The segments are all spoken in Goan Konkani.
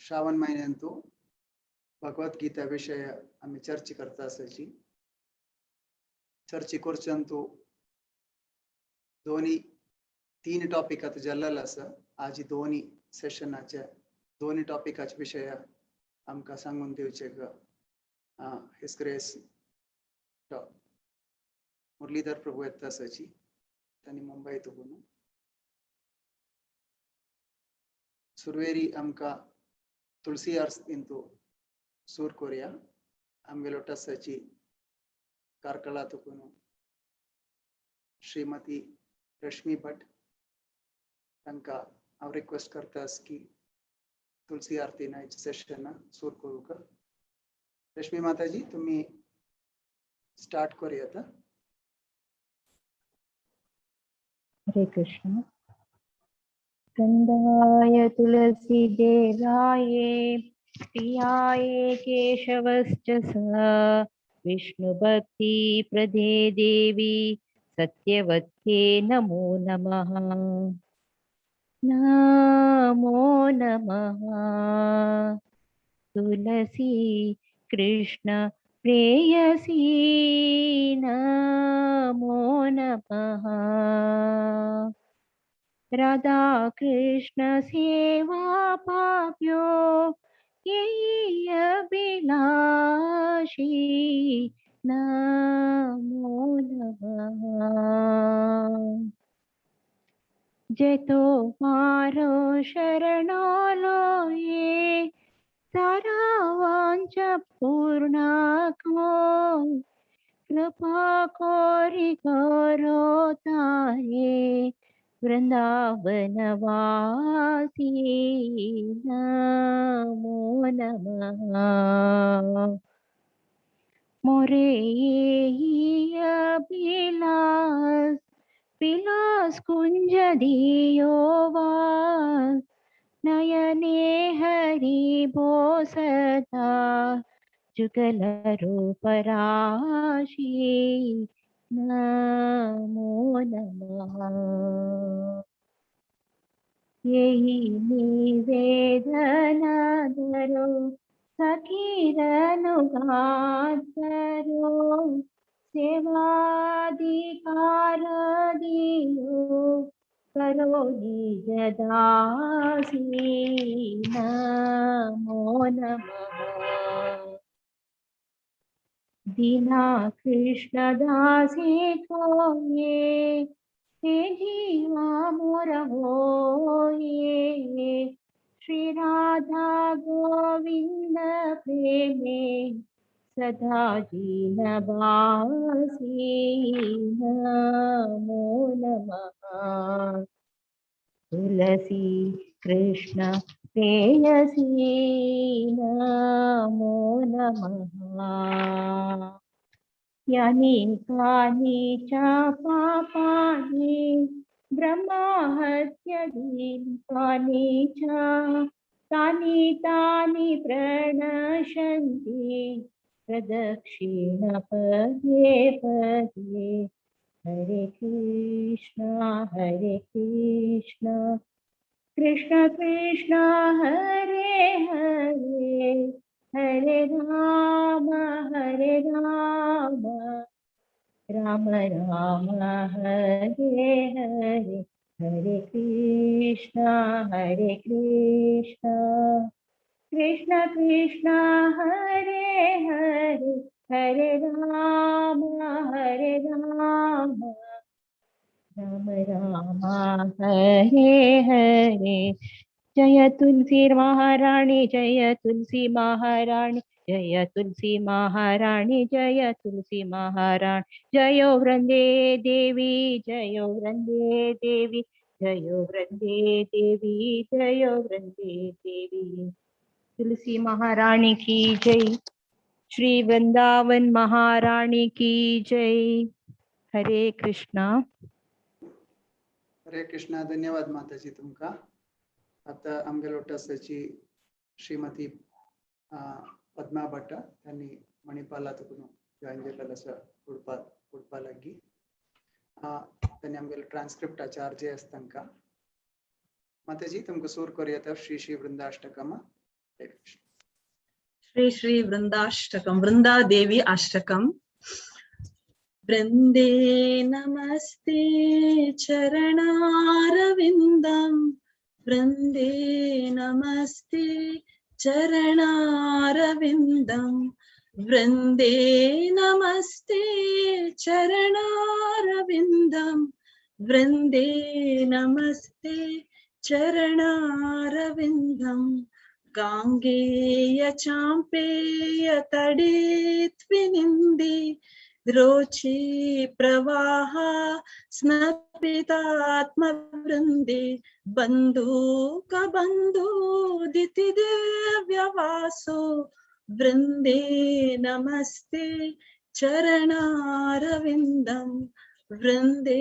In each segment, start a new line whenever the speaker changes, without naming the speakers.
श्रावण महिन्यांतू भगवद्गीता विशय आमी चर्चा करता आसाची. चर्चे करच्यांतू दोनी तीन टॉपिक आतां जाल्लेलो आसा. आजी दोनी सेशनाचे दोनी टॉपिकाचे विशय आमकां सांगून दिवचे his grace Muralidhar Prabhu येता आसाची. तांणी मुंबय तुकून सुरवेरी आमकां तुळसी आर्स इंतू सूर कोरिया आमगेलो टसाची कार्कळा तुकून श्रीमती रश्मी भट तांकां हांव रिक्वेस्ट करता की तुळसी आरती नायच सेशन सूर करूंक. रश्मी माताजी, तुम्ही स्टार्ट करूया.
हरे कृष्ण. कंदाय तुलसी देवाये प्रियाये केशवश्च स विष्णु भक्ति प्रदे देवी सत्यवत्ये नमो नमः. नमो नमः तुलसी कृष्ण प्रेयसी नमो नमः. राधा कृष्ण सेवा पाप्यो अभिलाषी नमो नमः. जतो मारो शरणो लोये तारा वांछ पूर्ण को कृपा कोरी करो तारे वृंदावनवासी नमो नमः. मोरे अभिलाष विलास कुंज दियो वास नयने हरि बोसदा जुगल रूप राशि नमो नमः. यही निवेदन धरो सखीरनु गातरो सेवाधिकार दियो करो निज दासी नमो नमः. दीना कृष्ण दासी कोये ते जीवा मोर होये श्री राधा गोविंद प्रेमे सदा जीन बासी नमो नमः. तुलसी कृष्ण प्रेयसी नमो नमः. यानी कानी च पापानि ब्रह्महत्यादीनि च तानि तानि प्रणश्यन्ति प्रदक्षिण पदे पदे. हरे कृष्णा हरे कृष्णा कृष्ण कृष्ण हरे हरे हरे राम हरे राम राम राम हरे हरे. हरे कृष्णा हरे कृष्णा कृष्ण कृष्ण हरे हरे हरे राम हरे राम राम राम हरे हरे. जय तुलसी महारानी जय तुलसी महारानी जय तुलसी महारानी जय तुलसी महारानी. जयो वृंदे देवी जयो वृंदे देवी जयो वृंदे देवी जयो वृंदे देवी. तुलसी महारानी की जय. श्री वृंदावन महारानी की जय. हरे कृष्णा.
हरे कृष्णा. धन्यवाद माताजी तुमका. आता आमगेलो टसाची श्रीमती पद्मा भट्ट त्यांनी मणिपाला तुकून जॉईन केलेलं आसा उडपा उडपा लागी. त्यांनी आमगेलो ट्रान्स्क्रिप्टाचे आर जे आसा तांकां. माताजी, तुमकां सूर करूया Shri Shri वृंदाष्टकम. Hare Krishna.
Shri Shri Vrindashtakam, Vrinda Devi Ashtakam. Vrinde Namaste Charanarvindam, Vrinde Namaste Charanarvindam, Vrinde Namaste Charanarvindam, Vrinde Namaste Charanarvindam. Gangeya Champeya Tadit Vinindi, Rochi Pravaha Snapitatma Vrindi, Bandhuka Bandhu Diti Divyavaso, Vrinde Namaste Charanarvindam, Vrinde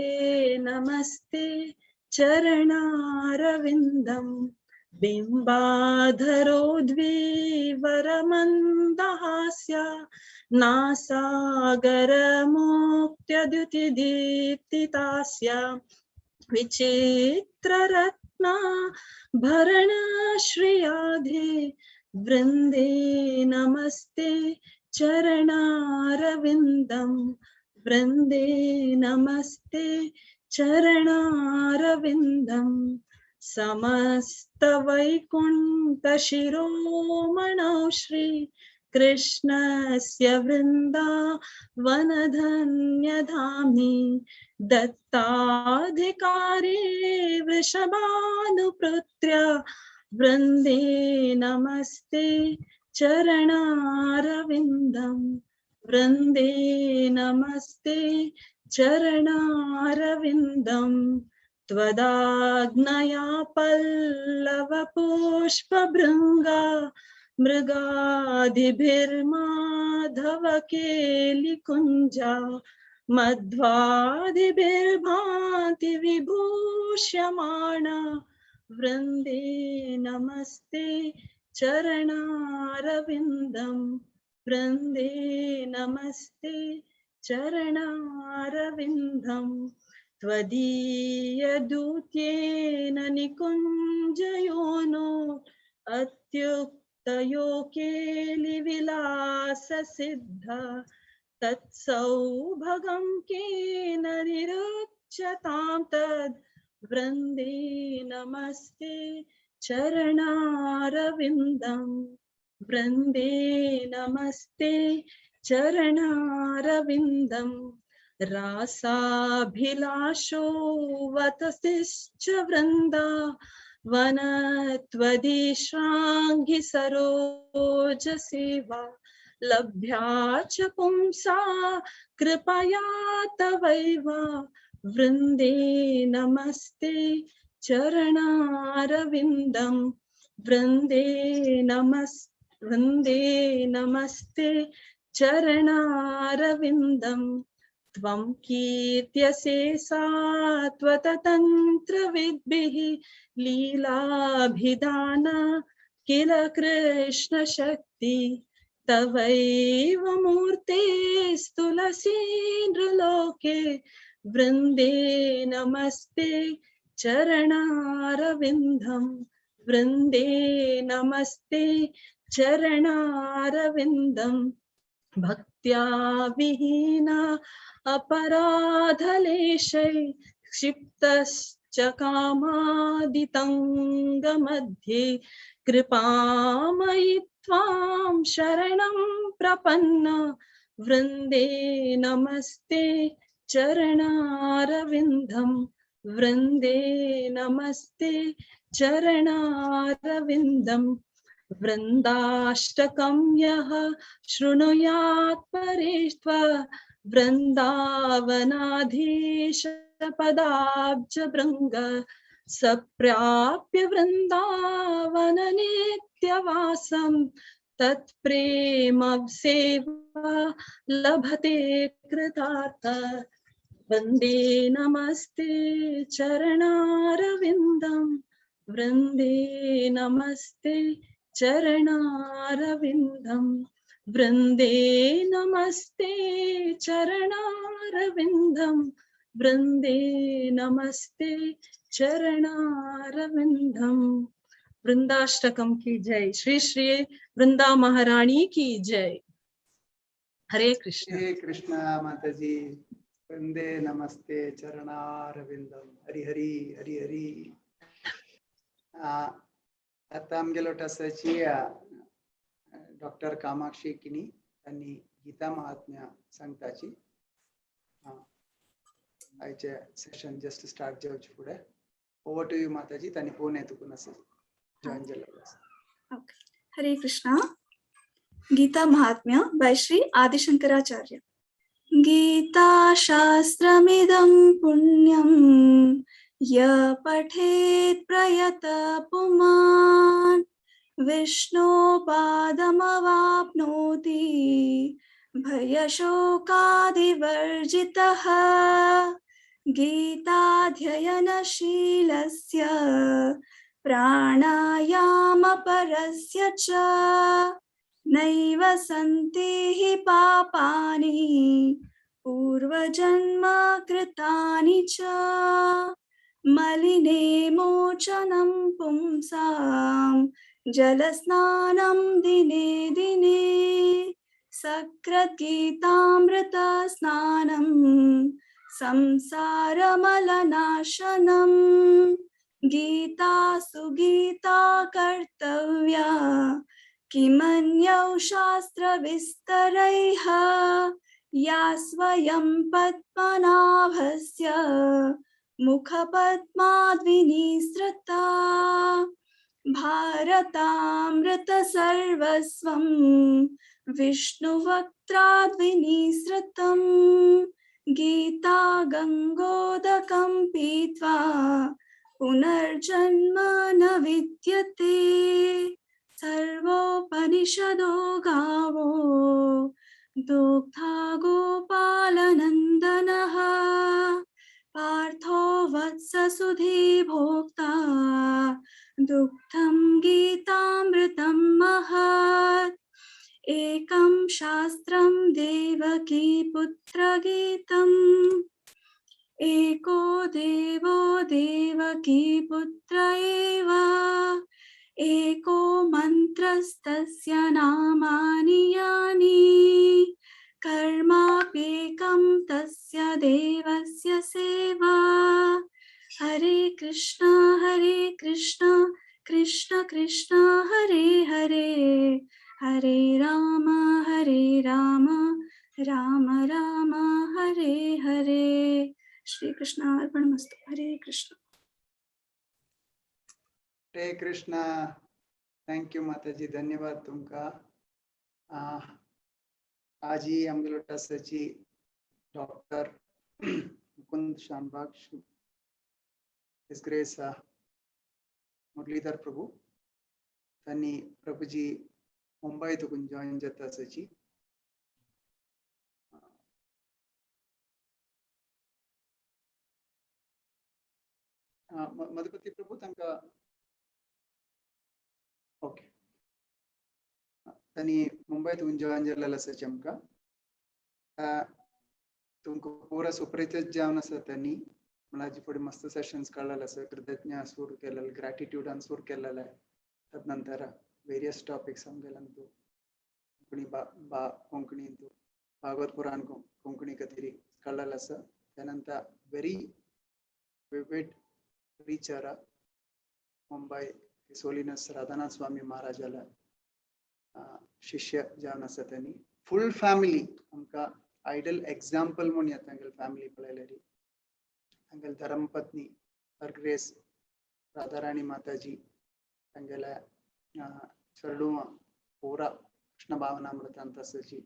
Namaste Charanarvindam. Bimbadharodvivaramandahasya Nasagaramuktyadutidiptitasya Vichitraratna Bharanashriyadhe, Vrinde Namaste Charanarvindam, Vrinde Namaste Charanarvindam. Samasta Vaikuntha Shiromanau Shri Krishnasya Vrinda Vanadhanya Dhamni, Dattadhikari Vrishabhanuputrya, Vrinde Namaste Charanarvindam, Vrinde Namaste Charanarvindam. Tvadagnaya pallava pushpa bhranga, mrigadibhirmadhava keli kunja, madhvadibhirbhanti vibhushyamana, Vrinde Namaste Charanarvindam, Vrinde Namaste Charanarvindam. Tvadiya dutyena nikunjayono atyuktayo keli vilasa siddha, tatsaubhagam kena niruchatam tad, Vrinde Namaste Charanarvindam, Vrinde Namaste Charanarvindam. Rasabhilasho vatasischa vrinda vanatvadishrangi saroja seva, labhya cha pumsa kripaya tavaiva, Vrinde Namaste Charanarvindam, Vrinde Namaste, Vrinde Namaste Charanarvindam. Tvam kirtyase sattva-tantra-vidbhihi leelabhidana kila Krishna Shakti, tavaiva murtes tulasindra-loke, Vrinde Namaste Charanarvindam, Vrinde Namaste Charanarvindam. Bhaktya vihina aparadhaleshai kshiptascha kamaditanga madhye, kripamayi tvam sharanam prapanna, Vrinde Namaste Charanarvindam, Vrinde Namaste Charanarvindam. Vrindashtakam yah shrunuyat parishtva, Vrindavanadhisha padabja branga, saprapya vrindavana nityavasam, tat prema seva labhate kritartha. Vande Namaste Charanarvindam, Vrinde Namaste Charanarvindam, Vrinde Namaste Charanarvindam, Vrinde Namaste Charanarvindam. वृंदाष्टकम की जय। श्री श्री वृंदा महारानी की जय। हरे कृष्ण।
हरे कृष्ण माताजी। वंदे नमस्ते चरणारविंदम। हरी हरी हरी हरी। आता आमगेलो टसाची डॉक्टर कामाक्षी किणी त्यांनी गीता महात्म्य सांगताची। आयचे सेशन जस्ट स्टार्ट जावचे फुडें। ओवर टू you माताजी। तांणी फोन येतकून आसा जॉईन जाल्लो आसा।
ओके। हरे कृष्णा। गीता महात्म्य बाय श्री आदिशंकराचार्य। गीता शास्त्रमिदं पुण्यं य पठेत् प्रयत पुमान् विष्णु पादमवाप्नोति भयशोकादिवर्जितः। गीताध्ययनशीलस्य प्राणायामपरस्य च नैव सन्ति हि पापानि पूर्वजन्म कृतानि च। मलिने मोचनं पुंसां जलस्नानं दिने दिने सकृद्गीतामृत स्नानं संसारमलनाशनं। गीता सुगीता कर्तव्या किमन्यौ शास्त्रविस्तरैः या स्वयं पद्मनाभस्य मुखपद्माद्विनिसृता। भारतामृत सर्वस्वं विष्णुवक्त्राद्विनिसृतं। गीता गंगोदकं पीत्वा पुनर्जन्म न विद्यते। सर्वोपनिषदो गावो दुग्धा गोपालनन्दनः। पार्थो वत्ससुधी भोक्ता दुग्धं गीतामृतं महत्। एकं शास्त्रं देवकी पुत्रगीतम् एको देवो देवकी पुत्र एव। एको मन्त्रस्तस्य नामानि यानि कर्माप्येकं तस्य देवस्य सेवा। हरे कृष्णा कृष्ण कृष्ण हरे हरे हरे राम राम राम हरे हरे। श्री कृष्ण अर्पणमस्तु। हरे कृष्ण।
हरे कृष्ण। Thank you माताजी, धन्यवाद तुमका। आजी आमगेलो टसाची doctor Mukund Shanbhag his grace Muralidhar Prabhu त्यांनी प्रभूजी मुंबई तुकून जॉईन जाता आसाची। मधुपती प्रभू तांकां ओके त्यांनी मुंबईतून जॉईन जाल्लेलो आसाची आमकां। तुमकां पुरा सुपरिचीत जावन आसा त्यांनी म्हळ्यार फुडें मस्त सेशन्स काडलेले आसा। कृतज्ञ सूर केलेले, ग्रॅटिट्यूडान सूर केलेले, तदनंतर वेरियस टॉपिक्स आमगेल्यांतू कोंकणी बा कोंकणींतू भागवत पुराण कोंकणी खातीर काडलेले आसा। त्यानंतर very vivid preacher Mumbai his holiness Radhanath Swami महाराजाला शिष्य जावन आसा। त्यांनी फुल फॅमिली आमकां आयडल एग्जाम्पल म्हूण येता तांगेले फॅमिली पळयल्यार। तांगेले धर्मपत्नी हर ग्रेस राधाराणी माताजी तांगेले चेडवां पुरा कृष्ण भावनामृतांत आसाची।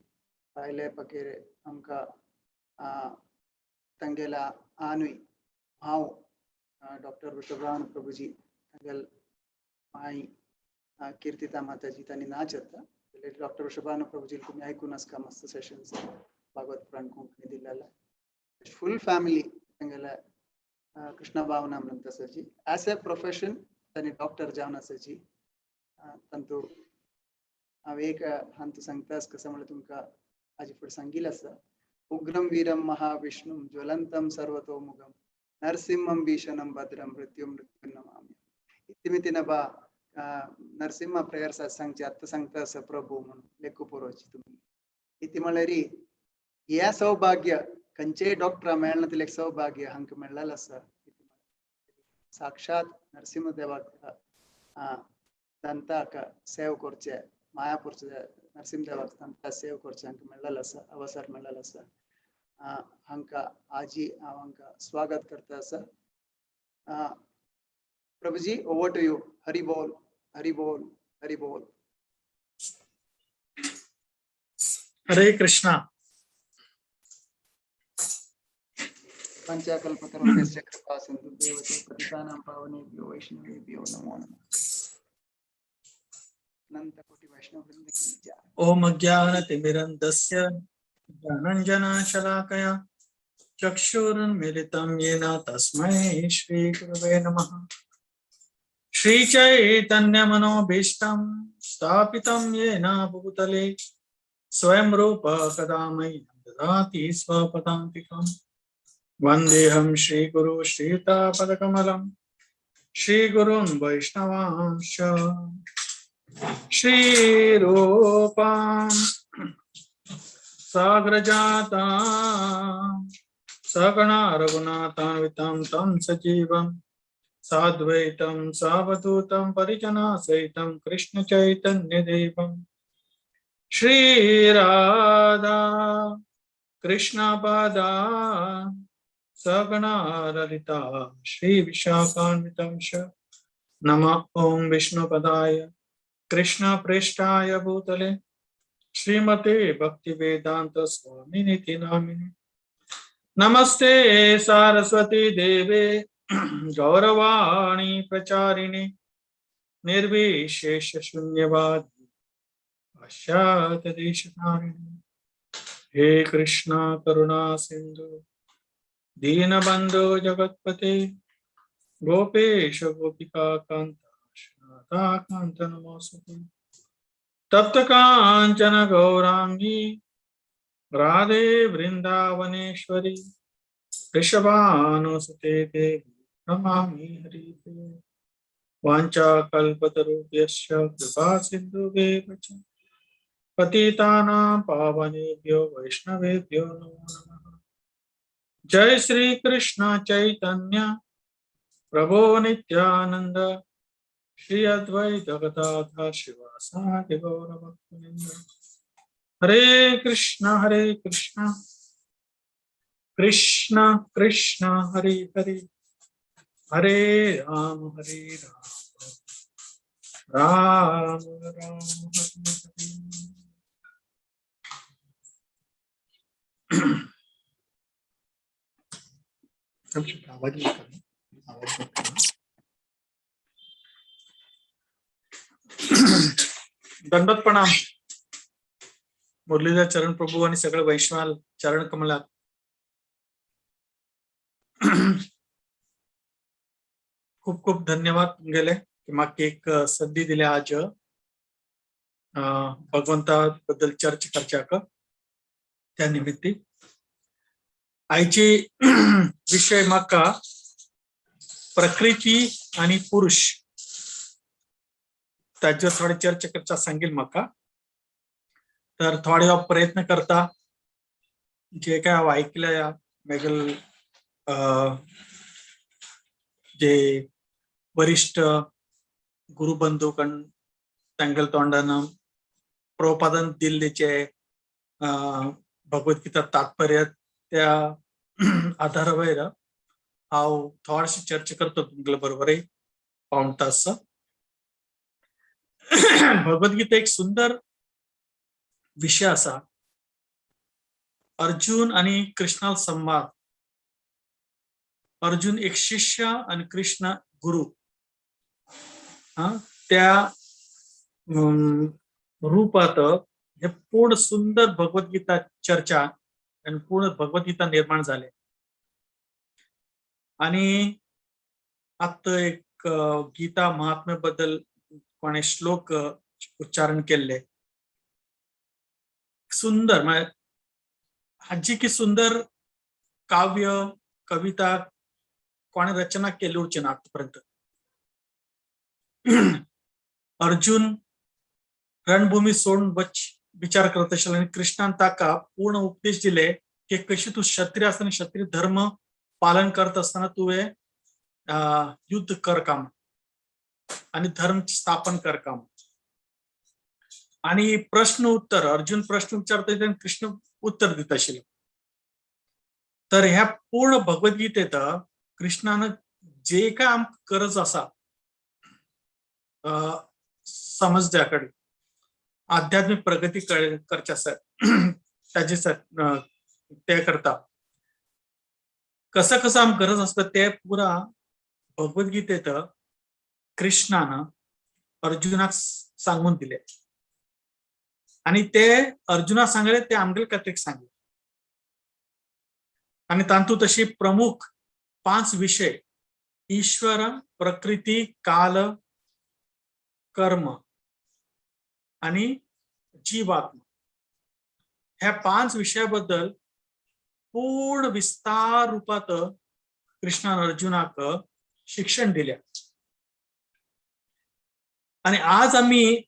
भायले पकेर आमकां तांगेल्या आनूय हांव डॉक्टर वृषभानु प्रभुजी तांगेले माई कीर्तिता माताजी तांणी नाच येता। डॉक्टर वृषभानु प्रभुजी तुमी आयकून आसका मस्त सेशन्स भागवत पुराण कोंकणी दिलेले। फुल फॅमिली तांगेले कृष्ण भावनामृत आसाची। एज ए प्रोफेशन तांणी डॉक्टर जावन आसाची। तांतू हांव एक हांतू सांगता कसं म्हळ्यार तुमकां हाजे फुडें सांगील आसा। उग्रम वीरम महाविष्णुम ज्वलंतम सर्वतोमुखम नरसिंहम भीषणम भद्रम मृत्यु मृत्यु नमामि। इतिमितीन बा नरसिंहा प्रेयर्स सांगचे आत्तां सांगता आसा प्रभू म्हणून लेखू पुरोची तुमी. इति म्हळ्यार हें सौभाग्य खंयचेय डॉक्टरा मेळना तितलें सौभाग्य हांकां मेळ्ळेलें आसा. साक्षात नरसिंह देवाक दंताक सेव करचे, मायापूरचे नरसिंह देवाक दंता सेव करचे हांकां मेळ्ळेलें आसा, अवसर मेळ्ळेलो आसा. हांकां आजी हांव हांकां स्वागत करता आसा. प्रभुजी, ओवर टू you. Hari बोल, हरी बोल, हरी बोल.
हरे कृष्णा.
पंचाकल्पतरुभ्यश्च कृपा सिन्धुभ्येव च पतितानां पावनेभ्यो वैष्णवेभ्यो नमो नमः. अनंतकोटि वैष्णव वृंद की जय.
ओम अज्ञानतिमिरन्दस्य ज्ञानञ्जनशलाकया चक्षुरुन्मीलितं येन तस्मै श्रीगुरवे नमः. श्रीचैतन्यमनोभीष्टं स्थापितं येन भूतले स्वयं रूप कदा मह्यं ददाति स्वपदान्तिकम्. वन्देऽहं श्रीगुरु श्रीयुतापदकमलं श्रीगुरुं वैष्णवांश्च. श्रीरूपां सागरजातां सगणा रघुनाथान्वितं तं सजीवं साद्वैतं सावधूतं परिजनासहितं कृष्ण चैतन्यदेवं. श्रीराधा कृष्णपादा सगणा ललिता श्रीविशाखान्वितं च. नम ॐ विष्णुपदाय कृष्णप्रेष्ठाय भूतले श्रीमते भक्तिवेदांत स्वामिनिति नामिने. नमस्ते सारस्वती देवे गौरवाणी प्रचारिणे निर्विशेष शून्यवादी पाश्चात्य देशतारिणे. हे कृष्णा करुणा सिंधु दीनबंधो जगत्पते गोपेश गोपिका कांत राधा कांत नमोस्तुते. तप्त कांचन गौरांगी राधे वृंदावनेश्वरी वृषभानुसुते देवी नमामि हरिप्रिये. वाञ्छा कल्पतरुभ्यश्च कृपा सिन्धुभ्येव च पतितानां पावनेभ्यो वैष्णवेभ्यो नमो नमः. जय श्री कृष्ण चैतन्य प्रभो नित्यानंद श्री अद्वैत गदाधर श्रीवासादि गौर भक्तवृंद. हरे कृष्ण हरे कृष्ण कृष्ण कृष्ण हरे हरे, हरे राम हरे राम राम राम हरे हरे. आवाज बंद कर, आवाज बंद कर. दंडवत प्रणाम मुरलीधर चरण प्रभू आणि सगळे वैष्णव चरण कमलात. खूप खूप धन्यवाद गेले की मागे एक संधी दिली आज भगवंताबद्दल चर्चा करच्याक. त्या निमित्ती आयची विषय माका प्रकृती आणि पुरुष ताजेर थोडी चर्चा करचा सांगेल माका. तर थोडे हांव प्रयत्न करता जे काय हांव ऐकल्या मागीर जे वरिष्ठ गुरुबंधू कण तांगेल्या तोंडान प्रभुपादान दिल्ले जे भगवद्गीता तात्पर्य त्या आधारावयर हांव थोडीशी चर्चा करतो तुमगेले बरोबर पाऊण तास. भगवद्गीता एक सुंदर विषय आसा. अर्जुन आणि कृष्णा संवाद. अर्जुन एक शिष्य आणि कृष्ण गुरु. हा त्या रूपात हे पूर्ण सुंदर भगवद्गीता चर्चा आणि पूर्ण भगवद्गीता निर्माण झाले. आणि आता एक गीता महात्म्याबद्दल कोणे श्लोक उच्चारण केल्ले सुंदर, म्हणजे हाजी की सुंदर काव्य कविता कोणे रचना केली उरची ना आतापर्यंत. अर्जुन रणभूमी सोडून वच विचार करत असेल आणि कृष्णान ताका पूर्ण उपदेश दिले की कशी तू क्षत्रिय असताना क्षत्रिय धर्म पालन करत असताना तुवे युद्ध कर काम आणि धर्म स्थापन कर काम. आणि प्रश्न उत्तर, अर्जुन प्रश्न विचारतोय आणि कृष्ण उत्तर देत असेल. तर ह्या पूर्ण भगवद्गीतेत कृष्णानं जे काय आम गरज असा समजद्याकडे आध्यात्मिक प्रगती करच्या त्याचे ते करता कसं कसं आम गरज असतं ते पुरा भगवद्गीतेत कृष्णानं अर्जुनाक सांगून दिले. आणि ते अर्जुनाक सांगले, ते आमगेले कथेक सांगले. आणि तांतू तशी प्रमुख 5 विषय, ईश्वर, प्रकृती, काल, कर्म आणि जीवात्मा, ह्या 5 विषयाबद्दल पूर्ण विस्तार रूपात कृष्णान अर्जुनाक शिक्षण दिले. आणि आज आम्ही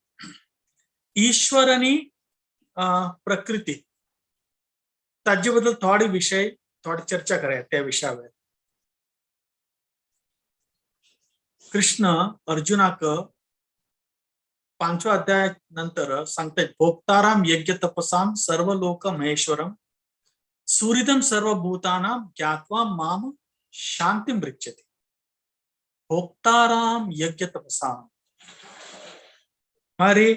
ईश्वर आणि प्रकृती ताजे बद्दल थोडे विषय, थोडी चर्चा करूया त्या विषयावर. कृष्ण अर्जुनाक 5व्या अध्याय नंतर सांगतायत, भोक्ताराम यज्ञ तपसाम सर्व लोक महेश्वरम सुहृदम सर्व भूतानां ज्ञात्वा माम शांतिम पृच्छति. भोक्ताराम यज्ञ तपसाम, अरे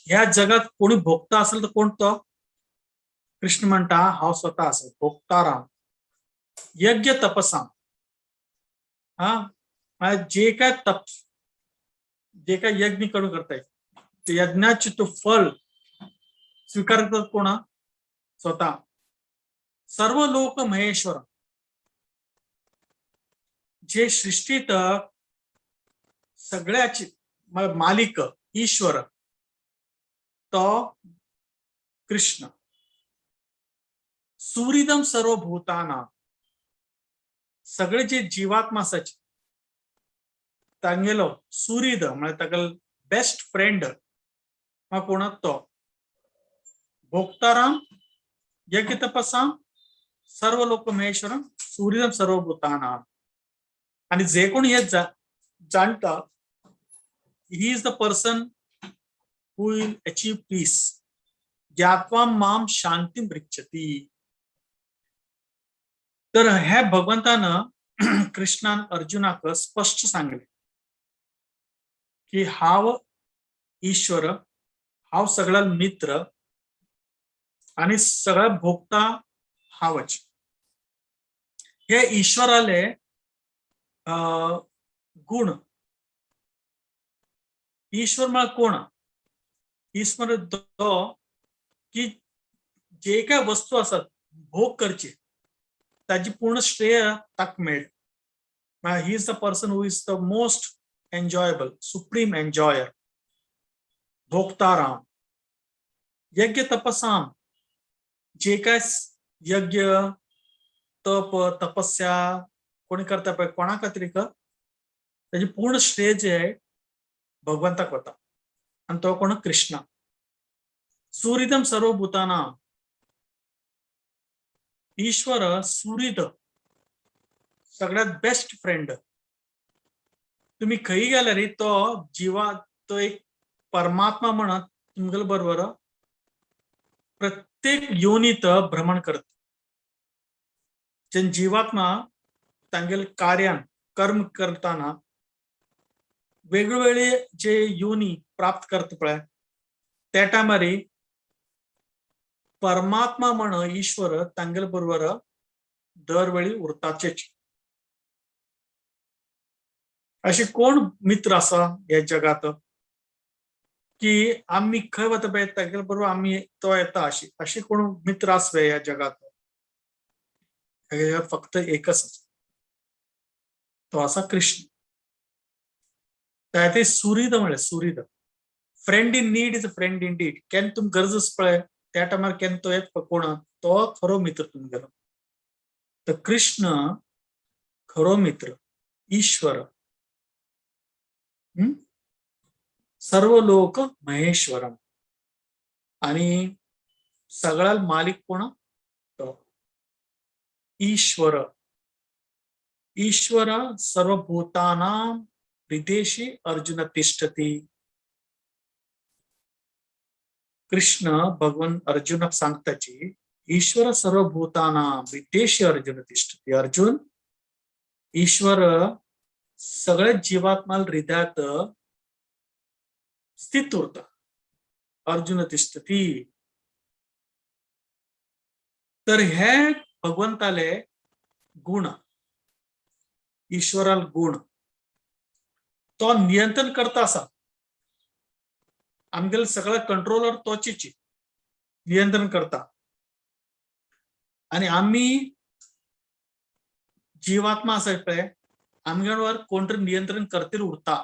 ह्या जगात कोणी भोगता असेल तर कोण तो? कृष्ण म्हणता हा स्वतः असेल भोक्ताराम यज्ञ तपसाम. हा जे काय तप, जे काय यज्ञ करून करताय ते यज्ञाचे तो फल स्वीकारतात कोण? स्वतः. सर्व लोक महेश्वर, जे सृष्टीत सगळ्याची मालिक ईश्वर तो कृष्ण. सुहृदम सर्व भूताना, सगळे जे जीवात्मा असायचे तांगेलो सुहृद म्हणजे तागेलो बेस्ट फ्रेंड हा कोण तो? भोक्ताराम यज्ञ तपसाम सर्व लोक महेश्वरम सुहृदम सर्व भूताना. आणि जे कोणी हे जाणता, he is the person who will achieve peace. ज्ञात्वा माम शांतिम पृच्छति. तर ह्या भगवंतानं कृष्णान अर्जुनाक स्पष्ट सांगले की हाव ईश्वर, हाव सगळा मित्र आणि सगळा भोगता हावच. हे ईश्वराले गुण, ईश्वर म्हळ्यार कोण? ईश्वर तो की जे काय वस्तू आसात भोग करची ताजी पूर्ण श्रेय ताका मेळ. He is the person who is the most enjoyable, supreme enjoyer. भोक्ताराम यज्ञ तपसाम, जे काय यज्ञ तप तपस्या कोणी करता पळय कोणा खातीर ताजी पूर्ण श्रेय जे आहे भगवंताक वता आणि तो कोण? कृष्ण. सुहृदम सर्व भूताना, ईश्वर सुहृद सगळ्यात बेस्ट फ्रेंड. तुम्ही खंय गेल्यार तो जिवा, तो एक परमात्मा म्हणत तुमगेले बरोबर प्रत्येक योनीत भ्रमण करत. जेन्ना जीवात्मा तांगेले कार्यान कर्म करताना वेगवेगळे जे योनी प्राप्त करता पळय त्या टायमार परमात्मा म्हण ईश्वर तांगेले बरोबर दरवेळी उरताचेच. अशे कोण मित्र आसा ह्या जगात की आमी खंय वता पळय तागेले बरोबर आमी तो येता, अशी अशी कोण मित्र आसा ह्या जगात? ह्या जगात फक्त एकच आसा, तो आसा कृष्ण. ते सुहृद म्हळ्यार सुहृद, friend in need is a friend indeed. केन्ना तुमकां गरज आसा पळय त्या टायमार केन्ना तो येत कोण, तो खरो मित्र तुमगेलो. तर कृष्ण खरो मित्र, ईश्वर. सर्व लोक महेश्वरम. आणि सगळ्या मालिक कोण? तो ईश्वर. ईश्वर सर्वभूतानां हृदेशी अर्जुन तिष्ठति. कृष्ण भगवान अर्जुनाक सांगताची ईश्वर सर्वभूतानां हृदेशी अर्जुन तिष्ठति. अर्जुन, ईश्वर सगळ्या जीवात्मा हृदयात स्थित उरता. अर्जुन तिष्ठति. तर हे भगवंताले गुण, ईश्वराल गुण, तो नियंत्रण करता आसा. आमगेले सगळं कंट्रोलर तोचीची नियंत्रण करता. आणि आम्ही जीवात्मा आसा पळय, आमगेवर कोण तरी नियंत्रण करतील उरता.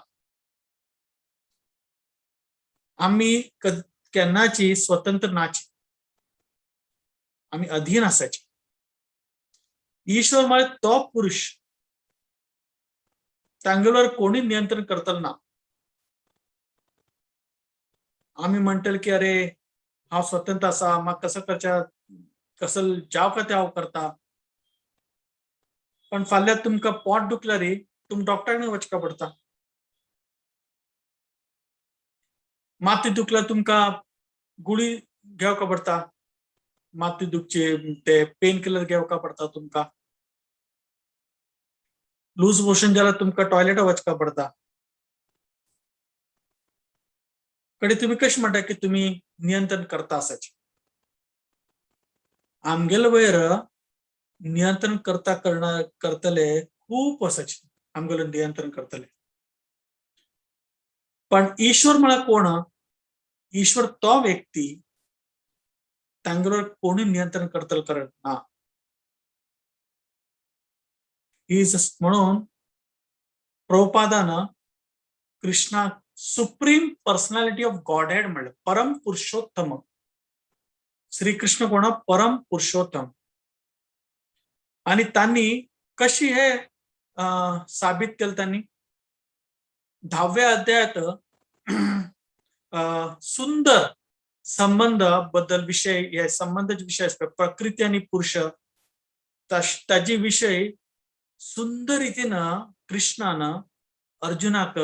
आम्ही केन्नाची स्वतंत्र नाची, आम्ही अधीन आसाची. ईश्वर म्हळ्यार तो पुरुष, तांगेल्यावर कोणी नियंत्रण करतलो ना. आम्ही म्हणटले की अरे हांव स्वतंत्र आसा, म्हाका कसं करच्या कसं जाव का ते हांव करता. पण फाल्यां तुमकां पोट दुखल्यार तुम डॉक्टराक वचका पडटा. माती दुखल्यार तुमकां गुळी घेवका पडटा, माती दुखचे ते पेन किलर घेवका पडटा तुमकां. लूज मोशन जाल्यार तुमकां टॉयलेट वचका पडटा. कडे तुमी कशें म्हणटा की तुमी नियंत्रण करता आसाचे? आमगेले वयर नियंत्रण करता करतले खूब आसाचे, आमगेले नियंत्रण करतले. पण ईश्वर म्हळ्यार कोण? ईश्वर तो व्यक्ती तांगेलो कोणी नियंत्रण करतले करत ना. Is म्हणून प्रभुपादान Krishna supreme personality of Godhead म्हणलं, परम पुरुषोत्तम. श्रीकृष्ण कोण? परम पुरुषोत्तम. आणि त्यांनी कशी हे साबित केलं? त्यांनी 10व्या अध्यायात सुंदर संबंध बद्दल विषय, हे संबंधाचे विषय असतात प्रकृती आणि पुरुष, ताजे विषय सुंदर रीतीनं कृष्णानं अर्जुनाक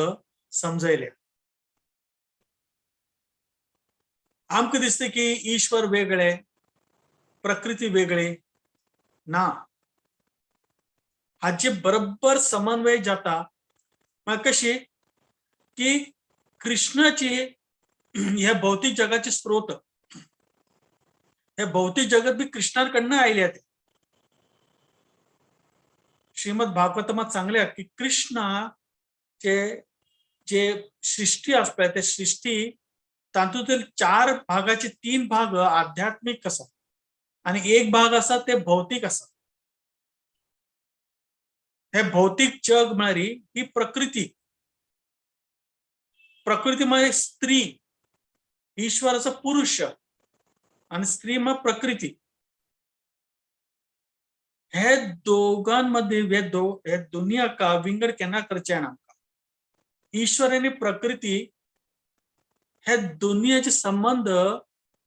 समजयले. आमकां दिसता की ईश्वर वेगळे, प्रकृती वेगळे ना. हाचे बरोबर समन्वय जाता. मागीर कशी की कृष्णाची हे भौतिक जगाचे स्रोत, हे भौतिक जगत बी कृष्णाकडनं आयले ते. श्रीमद भागवतमात सांगले की कृष्णाचे जे सृष्टी आसा पळय, ते सृष्टी तातूंतले 4 भागाचे 3 भाग आध्यात्मिक आसा आणि 1 भाग आसा ते भौतिक आसा. हे भौतिक जग म्हळ्यार ही प्रकृती. प्रकृती म्हणजे स्त्री, ईश्वराचा पुरुष, आणि स्त्री मग प्रकृती. हे दोघांमध्ये हे दोन्ही हाका विंगड केन्ना करचें ना आमकां. ईश्वर आणि प्रकृती हे दोन्हीचे संबंध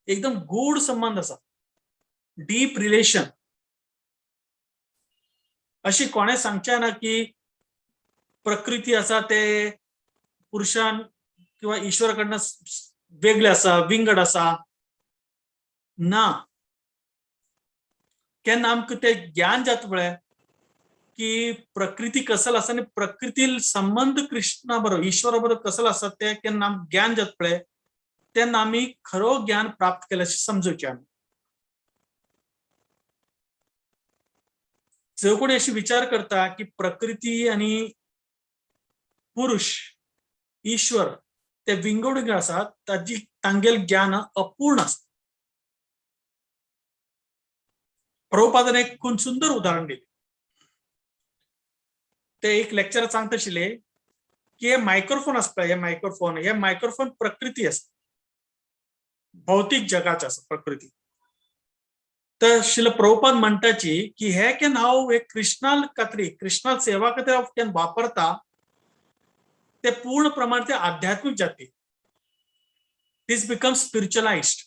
एकदम गूढ संबंध आसा, डीप रिलेशन. अशी कोणें सांगचें ना की प्रकृती आसा ते पुरुषान किंवा ईश्वरा कडनं वेगळे आसा, विंगड आसा ना. केन्ना आमकां ते ज्ञान जाता पळय की प्रकृती कसल आसा आनी प्रकृती संबंध कृष्णा बरोबर, ईश्वरा बरोबर कसल आसा ते केन्ना आमकां ज्ञान जाता पळय, तेन्ना आमी खरो ज्ञान प्राप्त केलें अशें समजुचें आमी. जो कोणी अशी विचार करता की प्रकृती आनी पुरुष ईश्वर ते विंगड विंगड आसात, ताजी तांगेल ज्ञान अपूर्ण आसता. प्रभुपादान एक खूब सुंदर उदाहरण दिलें. ते एक लेक्चर सांगता आशिल्ले की हे मायक्रोफोन आसता, हे मायक्रोफोन, हे मायक्रोफोन प्रकृती आसता, भौतिक जगाचे आसा प्रकृती. तर शिल प्रभुपाद म्हणटाची की हे केन्ना हांव हे कृष्णाल खातीर, कृष्णाल सेवा खातीर हांव केन्ना वापरता ते पूर्ण प्रमाण ते आध्यात्मिक जाती. This become spiritualised.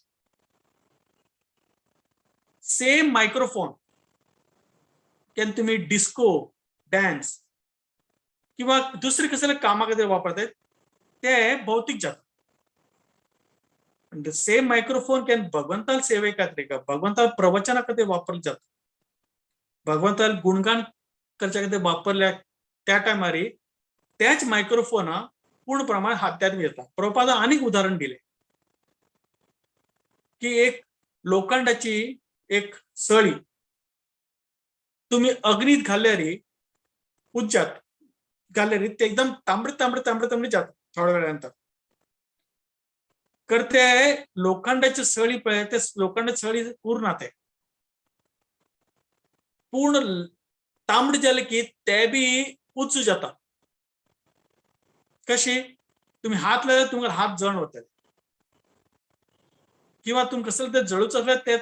Same microphone can तुम्ही डिस्को डान्स किंवा दुसरे कसले कामा खातीर वापरतात, ते भौतीक जाता. सेम मायक्रोफोन can भगवंताल सेवे खातीर, भगवंताल प्रवचना खातीर वापरले जाता, भगवंताल गुणगान करच्या खातीर वापरल्या त्या टायमार त्याच मायक्रोफोना पूर्ण प्रमाण आध्यात्मिक जाता. प्रभुपादान आनीक उदाहरण दिले की एक लोखंडाची एक सळी तुम्ही अग्नीत घाल्यार, उज्जात घाल्यार, ते एकदम तांबडे तांबडे तांबडे तांबडे जाता थोड्या वेळानंतर. तर ते लोखंडाची सळी पळय, ते लोखंडाची सळी उरना, ते पूर्ण तांबडे जाले की ते बी उच्च जाता. कशी तुम्ही हात लायल्यार तुमकां हात जण वतले किंवा तुमकां कसले ते जळूच आसल्यार ते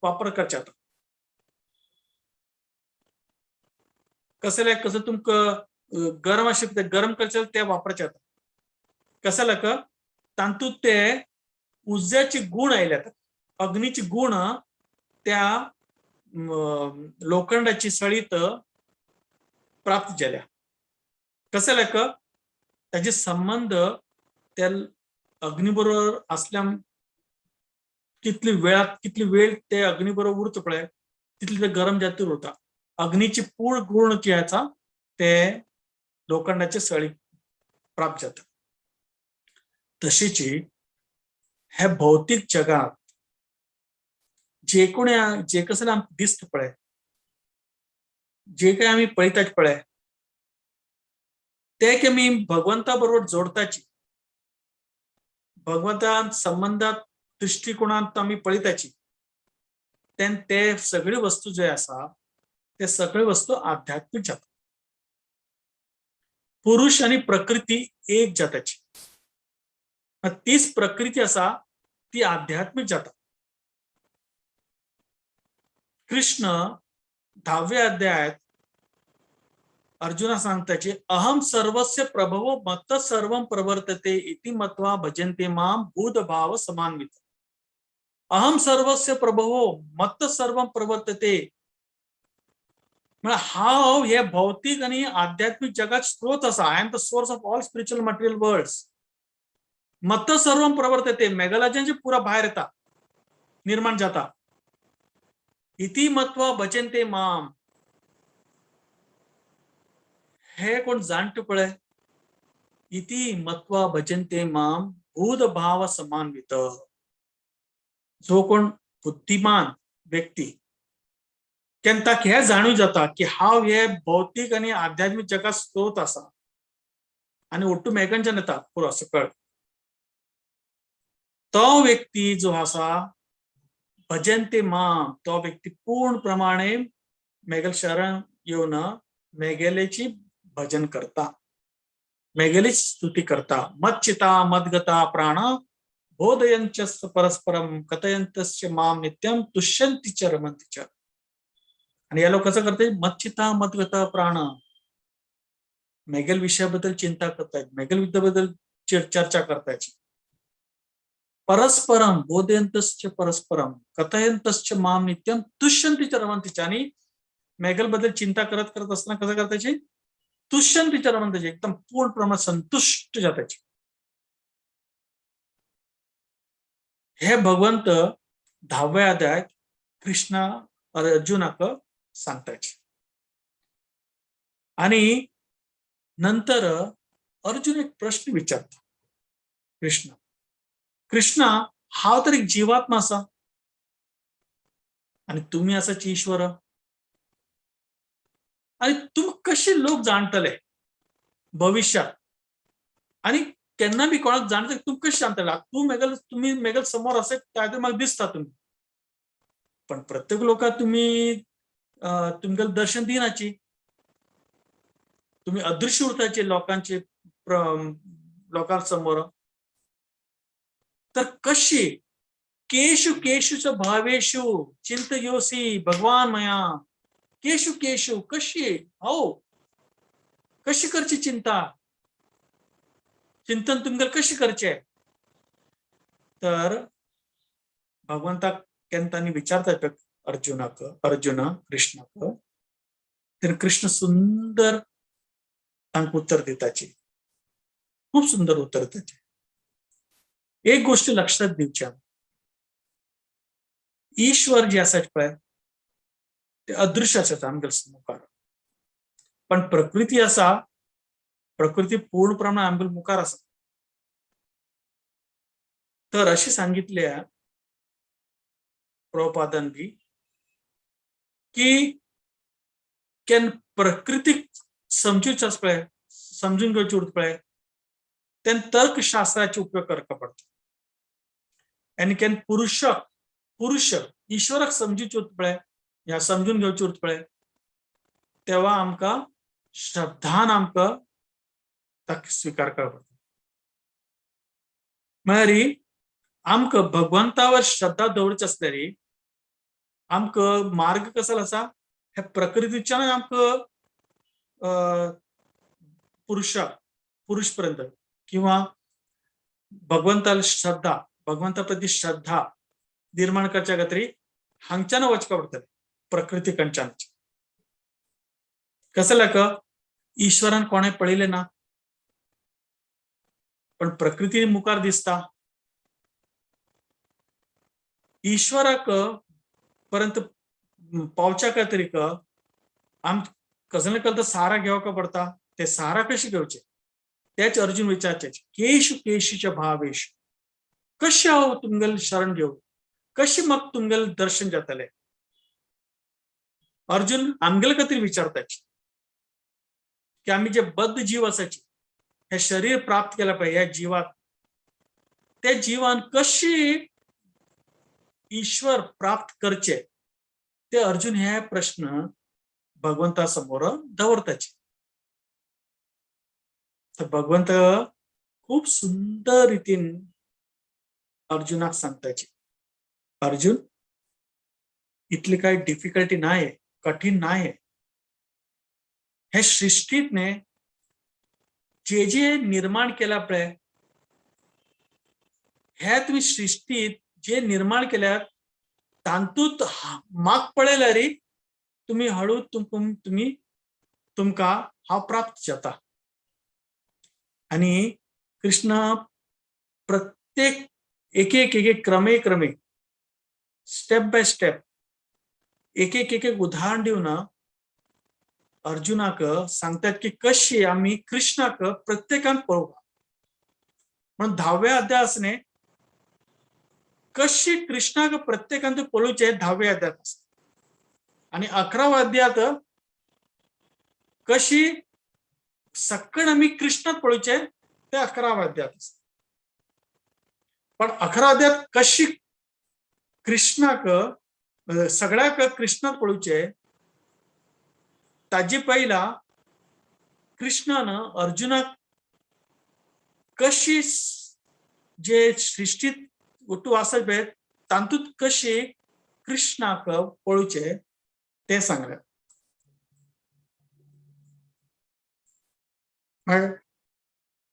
वापर करचे आता. कसले कसं तुमकां गरम आशिल्लें ते गरम करचे ते वापरचे आता. कशा लाग तातूंत ते उज्याचे गुण आयल्यात, अग्नीचे गुण त्या लोखंडाची सळीत प्राप्त जाल्या. कशें लाग ताजे संबंध त्या अग्नी बरोबर असल्या कितली वेळात कितली वेळ ते अग्नी बरोबर उरता पळय तितले ते गरम जातीर उरता. अग्नीची पूर्ण गुण जे आसा ते लोखंडाचे सळी प्राप्त जाता. तशीच हे भौतीक जगात जे कोणी जे कसले आमकां दिसता पळय, जे काय आमी पळयतात पळय, ते की आमी भगवंता बरोबर जोडताची, भगवंता संबंधात दृष्टिकोनात आमी पळयताची, तेन्ना ते सगळे वस्तू जे आसा ते सगळे वस्तू आध्यात्मिक जाता. पुरुष आणि प्रकृती एक जाताची, तीच प्रकृती आसा ती आध्यात्मिक जाता. कृष्ण 10व्या अध्यायात अर्जुना सांगताचे, अहम सर्वस्य प्रभवो मत सर्वं प्रवर्तते इति मत्वा भजन्ते मां भूतभाव समान्वित. अहम सर्वस्य प्रभवो मत सर्वं प्रवर्तते म्हळ्यार हांव हे भौतीक आणि आध्यात्मिक जगात स्रोत आसा. I am the source of all spiritual material worlds. मत सर्वं प्रवर्तते मेघालयाचे पुरा भायर येता, निर्माण जाता. इति मत्वा भजन्ते माम, हे कोण जाणटे पळय, इति मत्वा भजन्ते माम भूतभाव समान्वित. जो कोण बुद्धिमान व्यक्ती तेन्ना ताका हे जाणून जाता की हांव हे भौतीक आनी आध्यात्मिक जगात स्रोत आसा आनी ओट्टू मेघांच्यान येता पुरो सकळ. तो व्यक्ती जो आसा भजन्ते माम, तो व्यक्ती पूर्ण प्रमाणे मेगल शरण येवन मेगेलेची भजन करता, मेगेली स्तुती करता. मच्चिता मद्गता प्राण बोधयंच परस्परम कथयंतश्च माम नित्यम तुष्यंती च रमंती च. आणि या लोक कसं करते, मच्चिता मद्गता प्राण, मेगल विषयाबद्दल चिंता करतायत, मेगल विद्येबद्दल चर्चा करतायत. परस्परम बोधयंतश्च परस्परम कथयंतश्च माम नित्यम तुष्यंती च रमंती च. आणि मेगल बद्दल चिंता करत करत असताना कसं करतायचे, तुष्यंती च रमंती च, एकदम पूर्ण प्रमाणात संतुष्ट जातायचे. हे भगवंत 10व्या अध्यायात कृष्णा अर्जुनाक सांगतायचे. आणि नंतर अर्जुन एक प्रश्न विचारता कृष्ण, कृष्णा हांव तर एक जीवात्मा आसा आणि तुम्ही आसाची ईश्वर, आणि तुम कशे लोक जाणतले भविष्यात, आणि केन्ना बी कोणाक जाणतले तूं कशें जाणतले, तूं मेगल, तुमी मेगल समोर असे काय तर म्हाका दिसता तुमी, पण प्रत्येक लोकांक तुमी तुमगेलें दर्शन दिनाची, तुमी अदृश्य उरताचे लोकांचे लोकां समोर. तर कशी केशु केशुच भावेशु चिंतयोसी भगवान मया, केशु केशु कशी हो कशी करची चिंता, चिंतन तुमगेलें कशी करचे, तर भगवंताक केन्ना तांणी विचारता अर्जुनाक, अर्जुना कृष्णाक, तर कृष्ण सुंदर तांकां उत्तर दिताची, खूब सुंदर उत्तर दिताचे. एक गोष्ट लक्षात दिवची, ईश्वर जे आसा पळय ते अदृश्य आसा आमगे मुखार, पण प्रकृती आसा, प्रकृती पूर्ण प्रमाणात आमगे मुखार आसा. तर अशी सांगितल्या प्रभुपादान बी की केन्ना प्रकृतीक समजूच आसा पळय, समजून घेवची उरता पळय, तेन्ना तर्कशास्त्राचे उपयोग करका पडटा. आनी केन्ना पुरुषक पुरुष ईश्वराक समजूच उरता पळय, ह्या समजून घेवची उरता पळय, तेव्हा आमकां श्रद्धान आमकां ताका स्विकार करप पडटा. म्हळ्यार आमकां भगवंतावर श्रद्धा दवरची आसल्यार आमकां मार्ग कसो आसा, हे प्रकृतीच्यान आमकां पुरुषा पुरुष पर्यंत किंवा भगवंताल श्रद्धा, भगवंता प्रती श्रद्धा निर्माण करच्या खातीर हांगच्यान वचपा पडटलें, प्रकृती कडच्यान. कसं लाग ईश्वरान कोणें पळयलें ना, पण प्रकृती मुखार दिसता. ईश्वराक पर्यंत पावच्या खातीर आम कसले कल सहारा घेवका पडटा, ते सहारा कशे घेवचे तेच अर्जुन विचारचे. केश केशीच्या भावेश, कशें हांव तुमगेले शरण घेवं, कशें म्हाका तुमगेले दर्शन जातलें. अर्जुन आमगेले खातीर विचारताचे की आमी जे बद्ध जीव आसाचे, हे शरीर प्राप्त केला पळय ह्या जिवात, ते जिवान कशी ईश्वर प्राप्त करचे ते अर्जुन हे प्रश्न भगवंता समोर दवरताचे. तर भगवंत खूप सुंदर रीतीन अर्जुनाक सांगताचे, अर्जुन इतली काय डिफिकल्टी नाही, कठीण नाही. हे सृष्टीत ने जे जे निर्माण केला पळय, हे तुम्ही सृष्टीत जे निर्माण केल्यात तांतूत माग पळयल्यार तुम्ही हळू तुम्ही तुमकां हांव प्राप्त जाता. आणि कृष्ण प्रत्येक एक एक एक एक क्रमे क्रमे स्टेप बाय स्टेप एक एक एक एक उदाहरण दिवन अर्जुनाक सांगतात की कशी आमी कृष्णाक प्रत्येकान पळोवपा. म्हणून धाव्या अध्याय आसने कशी कृष्णाक प्रत्येकान पळोवचें धाव्या अध्यायात आसा, आणि 11व्या अध्यायात कशी सकळ आमी कृष्णाक पळोवचें ते 11व्या अध्यायात आसा. पण 11 अध्यायात कशी कृष्णाक सगळ्याक कृष्णाक पळोवचें ताजे पहिला कृष्णान अर्जुनाक कशी जे सृष्टीत ಒಟ್ಟು आसा पळय तातूंत कशी कृष्णाक पळोवचें तें सांगलें.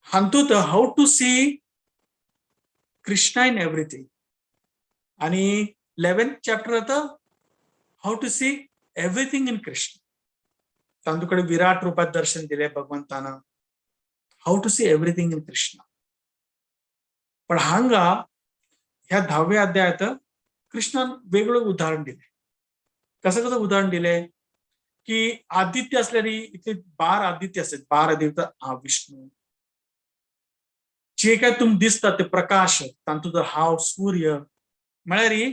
हातूंत how to see Krishna in everything, आणि 11th chapter आता how to see everything in Krishna. तांतूकडे Virat रूपात दर्शन दिले भगवंतानं, how to see everything in Krishna. पण हांगा ह्या 10व्या अध्यायात कृष्णान वेगळं उदाहरण दिले. कसं कसं उदाहरण दिले की आदित्य असल्याने इथे 12 आदित्य असतात, 12 देवता हा विष्णू, जे काय तुम दिसतात ते प्रकाश, तांतूत हाव सूर्य, म्हळ्यार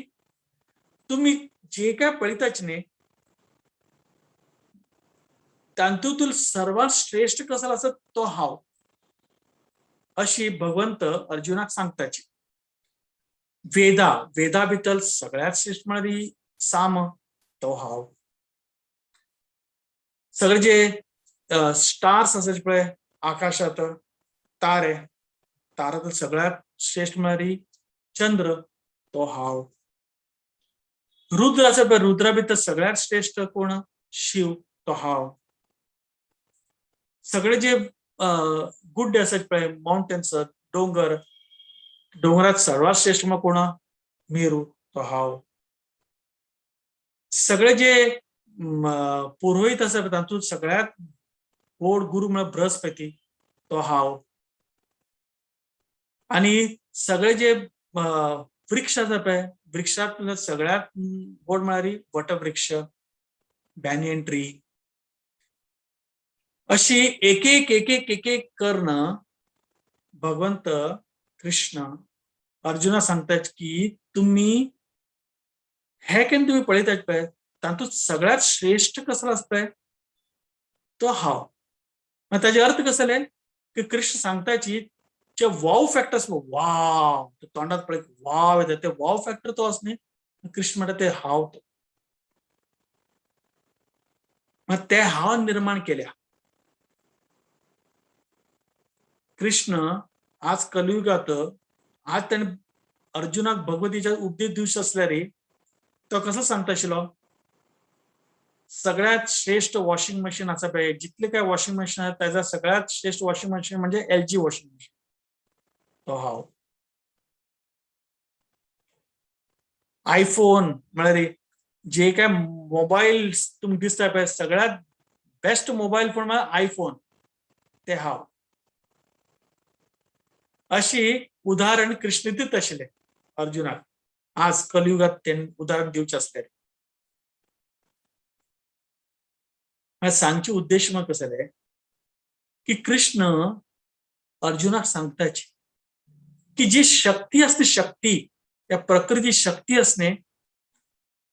तुम्ही जे काय पळयताच न्ही तांतूतून सर्वात श्रेष्ठ कसो आसा तो हांव, अशी भगवंत अर्जुनाक सांगताची. वेदा, वेदा भितर सगळ्यात श्रेष्ठ म्हळ्यार साम, तो हांव. सगळे जे स्टार्स आसात पळय आकाशात, तारे, तारा तर सगळ्यात श्रेष्ठ म्हळ्यार चंद्र, तो हांव. रुद्र आसा पळय, रुद्रा भितर सगळ्यात श्रेष्ठ कोण? शिव, तो हांव. सगळे जे गुड्डे आसात पळय, माउंटेन्स, डोंगर, डोंगरात सर्वात श्रेष्ठ मग कोण? मेरू, तो हांव. सगळे जे पुरोहित आसा तातूंत सगळ्यात व्हड गुरू म्हळ्यार बृहस्पती, तो हांव. आणि सगळे जे वृक्ष आसा पळय, वृक्षांत सगळ्यात व्हड म्हळ्यार वटवृक्ष, बॅनियन ट्री. अशी एक एक एक एक एक एक कर्ण भगवंत कृष्ण अर्जुना सांगतात की तुम्ही हे केन्ना तुम्ही पळयतात पळय, तातूंत सगळ्यात श्रेष्ठ कसलो आसा पळय तो हांव. मागीर ताजे अर्थ कसले की कृष्ण सांगताची जे वाव फॅक्टर, वाव तोंडात पळय वाव येता, ते वाव फॅक्टर तो आसा न्ही, कृष्ण म्हणटा ते हांव तो. मागीर ते हांव निर्माण केल्या. कृष्ण आज कलियुगात आज ताणें अर्जुनाक भगवतीच्या उपदेश दिवचो आसल्यार तो कसो सांगता आशिल्लो, सगळ्यात श्रेष्ठ वॉशिंग मशीन आसा पळय, जितले काय वॉशिंग मशीन आसा त्याचा सगळ्यात श्रेष्ठ वॉशिंग मशीन म्हणजे LG washing machine, तो हांव. आयफोन म्हळ्यार जे काय मोबायल तुमकां दिसता पळय, सगळ्यात बेस्ट मोबायल फोन म्हळ्यार आयफोन, ते हांव. अशी उदाहरण कृष्ण दित आशिल्ले अर्जुनाक. आज कलियुगात ते उदाहरण दिवचें आसलें. सांगचे उद्देश मग कसले की कृष्ण अर्जुनाक सांगताची की जी शक्ती असते, शक्ती या प्रकृती शक्ती असणे,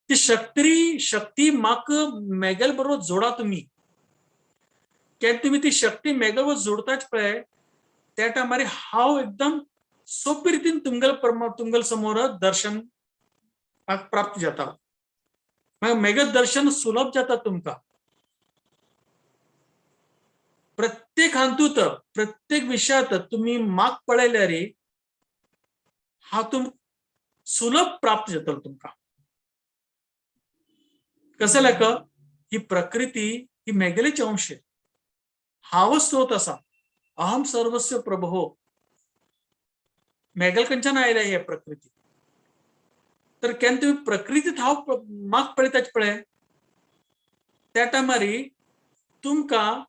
ती शक्ती शक्ती माक मेगल बरोबर जोडा तुम्ही. केन्ना तुम्ही ती शक्ती मेगल बरोबर जोडताच पळय त्या टायमार हांव एकदम सोपी रितीन तुमगेल तुमगेल समोर दर्शन प्राप्त जाता. मागीर मेगल दर्शन सुलभ जाता तुमकां. प्रत्येक हातूंत प्रत्येक विशयात तुम्ही माग पळयल्यार हांव तुम सुलभ प्राप्त जातलो तुमकां. कसं लेख ही प्रकृती ही मेगेलीच अंश, हांव स्रोत आसा, अहम सर्वस्व प्रभो, मेगल खंयच्यान आयल्या हे प्रकृती. तर केन्ना तुम्ही प्रकृतीत हांव माग पळयताच पळय त्या टायमार तुमकां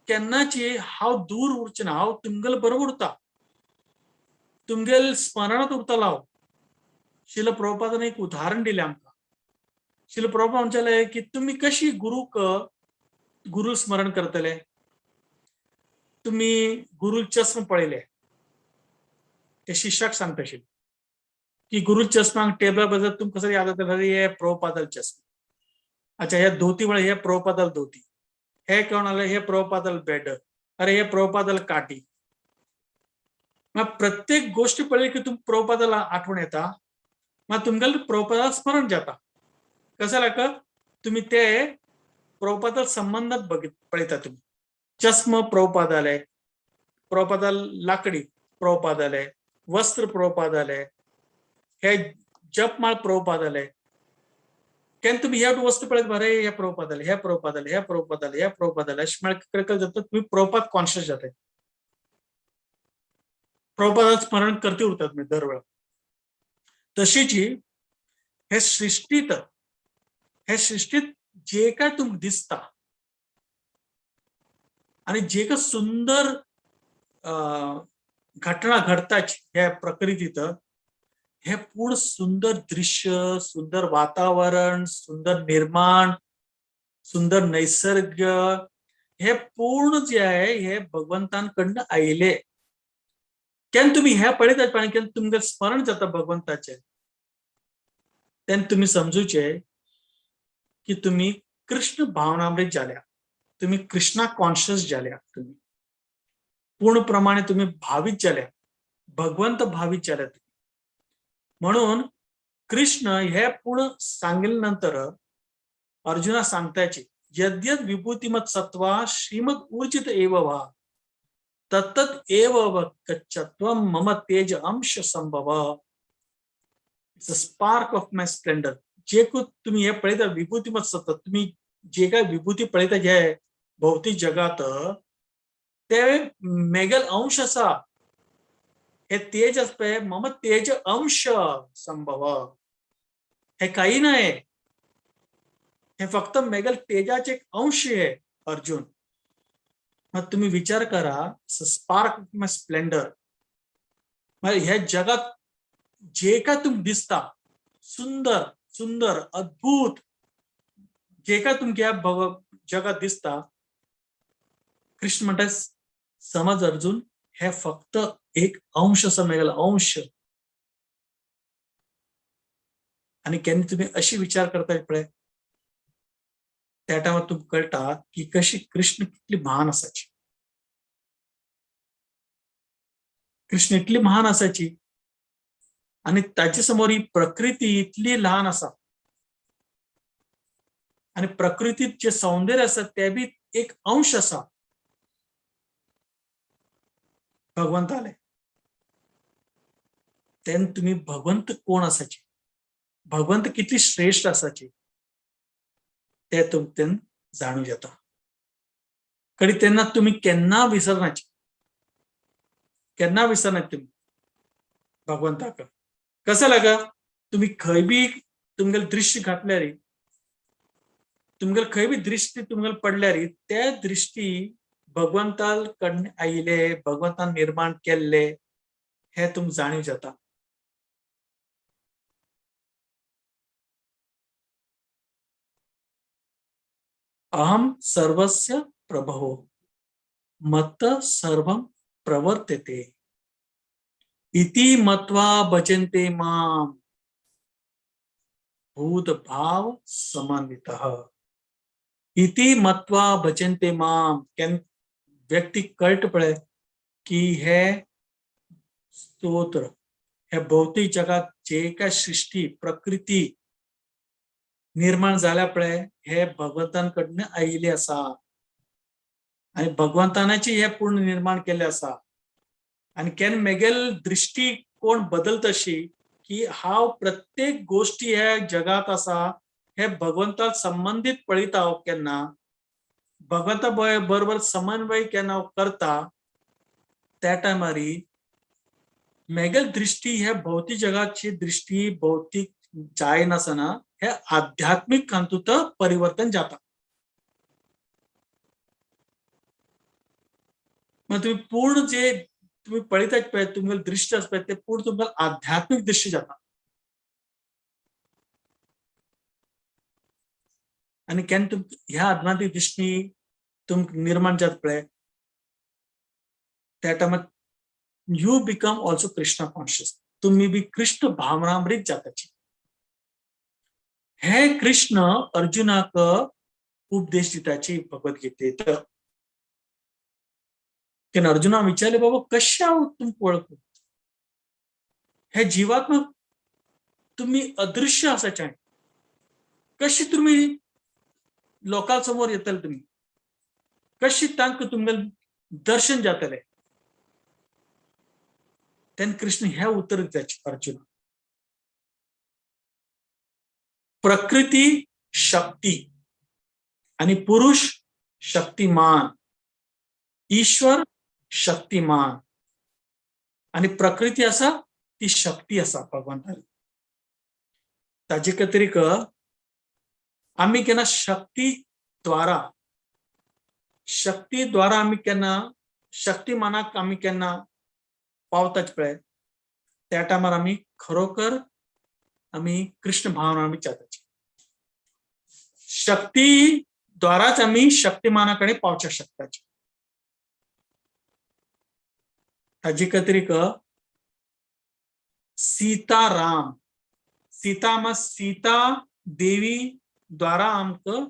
केन्नाची हांव दूर उरचें ना, हांव तुमगेल बरोबर उरता, तुमगेल स्मरणांत उरतलो हांव. श्रील प्रभुपादान एक उदाहरण दिलें आमकां. श्रील प्रभुपाद म्हणचेले की तुमी कशी गुरूक गुरू स्मरण करतले, तुमी गुरू चस्म पळयले, ते शिष्याक सांगता आशिल्ले की गुरू चस्माक टेबला बदल तुमकां कसं याद जातलें, हे प्रभुपादाल चस्म, अच्छा हे धोती म्हळ्यार हे प्रभुपादाल धोती, हे कोण आले हे प्रभुपादाल बेड, अरे हे प्रभुपादाल काटी. मग प्रत्येक गोष्ट पळयली की तुमकां प्रभुपादाला आठवण येता, मग तुमगेले प्रभुपादाक स्मरण जाता. कसं लाग तुम्ही ते प्रभुपादा संबंधात बघित पळयता. तुम्ही चस्म प्रभुपादाले, प्रभुपादा लाकडी प्रभुपादाले, वस्त्र प्रभुपादाले, हे जपमाळ प्रभुपादाले. केन्ना तुम्ही ह्या वस्तू पळयत बरे हे प्रभुपादाले, हे प्रभुपादाले, हे प्रभुपादाले, हे प्रभुपादाले, अशें म्हळ्यार कितें जाता तुम्ही प्रभुपाद कॉन्शियस जाता, प्रभुपादाक स्मरण करते उरतात तुम्ही दर वेळा. तशीच हे सृष्टीत, हे सृष्टीत जे काय तुमकां दिसता आणि जे काय सुंदर घटना घडतात ह्या प्रकृतीत, हे पूर्ण सुंदर दृश्य, सुंदर वातावरण, सुंदर निर्माण, सुंदर नैसर्ग, हे पूर्ण जे आहे हे भगवंतांकडनं आयले. केन्ना तुम्ही हे पळयतात पळय, केन्ना तुमकां स्मरण जाता भगवंताचें, तेन्ना तुमी समजूचे की तुम्ही कृष्ण भावनामृत जाल्या, तुम्ही कृष्णा कॉन्शियस जाल्या, तुम्ही पूर्ण प्रमाणे तुम्ही भावित जाल्या, भगवंत भावित जाल्या तुम्ही. म्हणून कृष्ण हे पूर्ण सांगितल्या नंतर अर्जुना सांगतायचे यद्यद विभूतिमत सत्वा श्रीमद ऊर्जित एव वा तत्तत् एव गच्छत्व मम तेज अंश संभव. It's a spark of my splendour. जे तुम्ही हे पळयता विभूतिमत सत्व, तुम्ही जे काय विभूती पळयता जे भौतिक जगात, ते मेगल अंश आसा. हे तेज आसा पळय मम तेज अंश संभव, हे काही नाही, हे फक्त मेगल तेजाचे एक अंश आहे अर्जुन. मग तुम्ही विचार करा, स्पार्क माय स्प्लेंडर, ह्या जगात जे काय तुमकां दिसता सुंदर सुंदर अद्भुत जे काय तुमकां ह्या जगात दिसता, कृष्ण म्हणटा समज अर्जुन हे फक्त एक अंश आसा मेगेलो अंश. आनी केन्ना तुमी अशी विचार करता पळय त्या टायमार तुमकां कळटा की कशी कृष्ण कितली महान आसाची, कृष्ण इतली महान आसाची आनी ताचे समोर ही प्रकृती इतली ल्हान आसा आनी प्रकृतीत जे सौंदर्य आसा ते बी एक अंश आसा भगवंताले. तेन्ना तुमी भगवंत कोण आसाची, भगवंत कितली श्रेष्ठ आसाची ते तुमकां जाणून येता. कडी तेन्ना तुमी केन्ना विसरनाची, केन्ना विसरनात तुमी भगवंताक. कसं लागा तुम्ही खंय बी तुमगेले दृश्य घातल्यार, तुमगेले खंय बी दृष्टी तुमगेले पडल्यार त्या दृष्टी भगवंता कडन आयिल्ले, भगवंतान निर्माण केल्ले हे तुमकां जाणीव जाता. अहम सर्वस्य प्रभो मत सर्वं प्रवर्तते इति मत्वा भजन्ते मां भूत भाव समन्वितः. इति मत्वा भजन्ते मां, केन्ना व्यक्ती कळटा पळय की हे स्तोत्र हे भौतिक जगात जे काय सृष्टी प्रकृती निर्माण जाल्या पळय हे भगवंतान कडन आयिल्ले आसा आनी भगवंतानाचे हे पूर्ण निर्माण केल्ले आसा. आनी केन्ना मेगेल दृष्टी कोण बदलतशी की हांव प्रत्येक गोष्टी ह्या जगात आसा हे भगवंता संबंदीत पळयता हांव, केन्ना भगवंता बरोबर समन्वय केन्ना हांव करता त्या टायमारी मेगेल दृष्टी ह्या भौतिक जगाची दृष्टी भौतिक जायनासतना हे आध्यात्मिक हातूंत परिवर्तन जाता. मग तुम्ही पूर्ण जे तुम्ही पळयतात पळय तुमगेले दृश्य आसा पळय ते पूर्ण तुमकां आध्यात्मिक दृश्य जाता. आनी केन्ना तुम ह्या आध्यात्मिक दृश्टी तुमकां निर्माण जाता पळय त्या टायमार you become also Krishna conscious, तुमी बी कृष्ण भावनामृत जाताची. हे कृष्ण अर्जुनाक उपदेश दिताची भगवद्गीतेत. तेन्ना अर्जुना विचारले, बाबा कशें हांव तुमकां वळखूं, हे जिवात्मक तुमी अदृश्य आसाचे, कशें तुमी लोकां समोर येतले, तुमी कशें तांकां तुमगेलें दर्शन जातलें. तेन्ना कृष्ण हे उतर दिताची अर्जुना, प्रकृती शक्ती आणि पुरुष शक्तिमान, ईश्वर शक्तिमान आणि प्रकृती आसा ती शक्ती आसा भगवंताली. ताजे खातीर आमी केन्ना शक्ती द्वारा, शक्ती द्वारा आमी केन्ना शक्तिमानाक आमी केन्ना पावताच पळय त्या टायमार आमी खरोखर आमी कृष्ण भावना आमी जाताची. शक्ती द्वाराच आमी शक्तिमाना कडेन पावच्याक शकताची. ताजे खातीर सीता राम, सीता सीता देवी द्वारा आमकां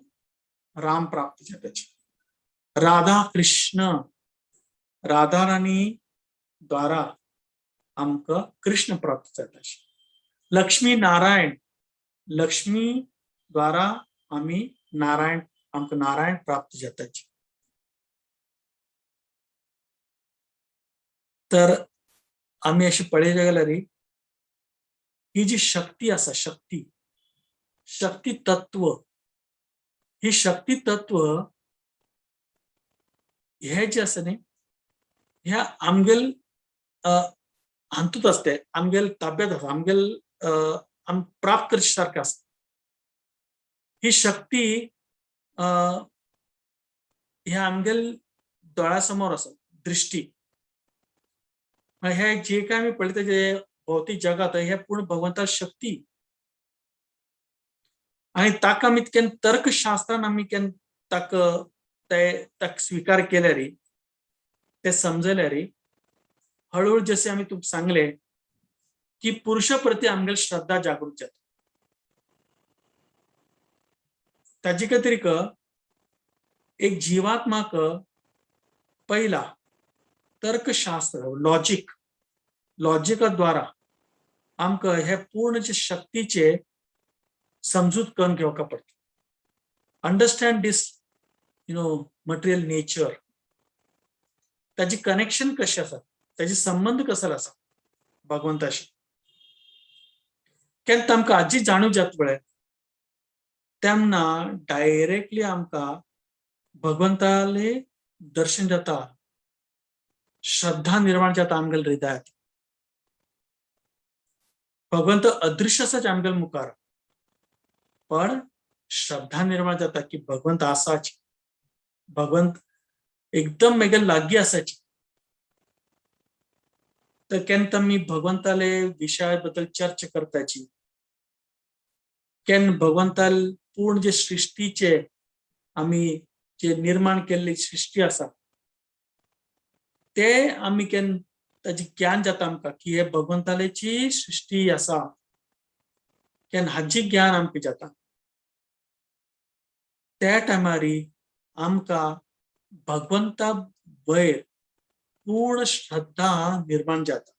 राम प्राप्त जाताची. राधा कृष्ण, राधा राणी द्वारा आमकां कृष्ण प्राप्त जाताची. लक्ष्मी नारायण, लक्ष्मी द्वारा आमी नारायण, आमकां नारायण प्राप्त जाताची. तर आमी अशें पळयलें जाल्यार ही जी शक्ती आसा, शक्ती, शक्ती तत्व, ही शक्ती तत्व हे जे आसा न्ही ह्या आमगेल हातूंत आसते, आमगेल ताब्यात आसा, आमगेल आम प्राप्त करचे सारकें आसता. ही शक्ती ह्या आमगेल दोळ्या समोर आसा, दृष्टी. हे जे काय आमी पळयता जे भौतीक जगात, हे पूर्ण भगवंता शक्ती. आणि ताका आमी केन्ना तर्कशास्त्रान आमी केन्ना ताका ते ताका स्विकार केल्यार, ते समजल्यार, हळूहळू जसे आमी तुमकां सांगले की पुरुषा प्रती आमगेली श्रद्धा जागृत जाता. ताजे खातीर एक जीवात्माक पहिला तर्कशास्त्र, लॉजिक, लॉजिका द्वारा आमकां हे पूर्ण जे शक्तीचे समजूत करून घेवका पडटा. Understand this material nature, ताजी कनेक्शन कशें आसा, ताजे संबंद कसो आसा भगवंताशी. केन्ना आमकां आजी जाणूं जाता पळय, तेन्ना डायरेक्टली आमकां भगवंताले दर्शन जाता, श्रद्धा निर्माण जाता आमगेले हृदयात. भगवंत अदृश्य आसाच आमगेले मुखार, पण श्रद्धा निर्माण जाता की भगवंत आसाच, भगवंत एकदम मेगेले लागीं आसाच. तर केन्ना आमी भगवंताले विशया बद्दल चर्चा करताची, केन्ना भगवंताल पूर्ण जे सृष्टीचे आमी जे निर्माण केल्ली सृष्टी आसा ते आमी केन्ना ताजे ज्ञान जाता आमकां की हे भगवंतालेची सृष्टी आसा, केन्ना हाजी ज्ञान आमकां जाता. त्या टायमारी आमकां भगवंता वयर पूर्ण श्रद्धा निर्माण जाता.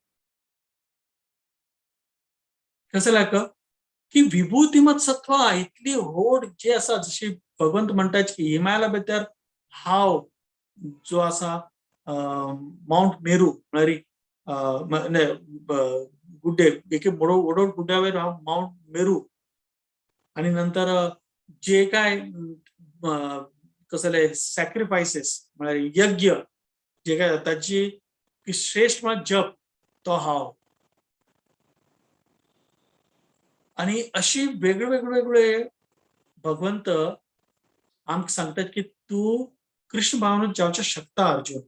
कसं लाग की विभूतिमत सत्व इतली व्हड जे आसा, जशी भगवंत म्हणटा की हिमालया भितर हांव जो आसा मावंट मेरू म्हळ्यार गुड्डे एके व्हड गुड्ड्या वयर हांव मावंट मेरू, आणि नंतर जे काय कसले सॅक्रिफायसीस म्हळ्यार यज्ञ जे काय ताची श्रेष्ठ म्हळ्यार जप तो हांव. आणि अशी वेगळे वेगळे वेगळे भगवंत आमकां सांगतात की तूं कृष्ण भावनेन जावचें शकता अर्जुन.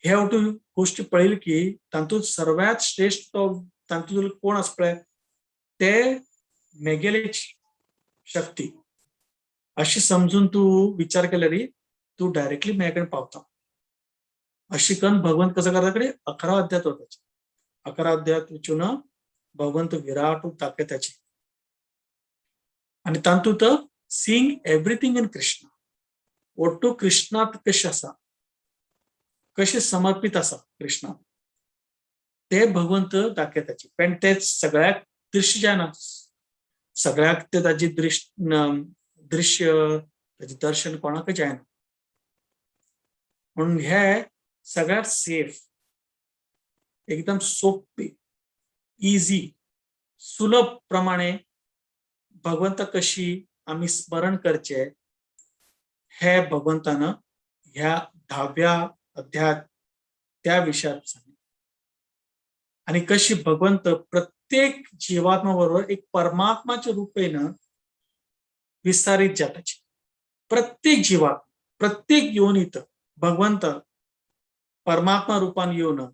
हे वटून गोश्टी पळयली की तातूंत सर्वात श्रेष्ठ तो तातूंत कोण आसा पळय ते मेगेलीच शक्ती अशी समजून तूं विचार केल्यार तूं डायरेक्टली म्हाजे कडेन पावता. अशी करून भगवंत कसो करता कडे 11 अध्यात वता, 11 अध्यात वचून भगवंत विराट रूप दाखयताची. आणि तातूंत seeing everything in Krishna, Ottu Krishnat कशें आसा, कशें समर्पित आसा कृष्णा ते भगवंत दाखयताची. पण ते सगळ्याक दृश्य जायना, सगळ्याक ते ताजी दृश्य ताजें दर्शन कोणाकच जायना. म्हणून हे सगळ्यात सेफ, एकदम सोपी, इझी, सुलभ प्रमाणे भगवंता कशी आमी स्मरण करचे हे भगवंतान ह्या 10व्या अध्यायात त्या विषयात सांगितलं. आणि कशी भगवंत प्रत्येक जीवात्मा बरोबर एक परमात्माच्या रूपेन विस्तारित जाताची. प्रत्येक जीवात, प्रत्येक योनीत भगवंत परमात्मा रूपान येवन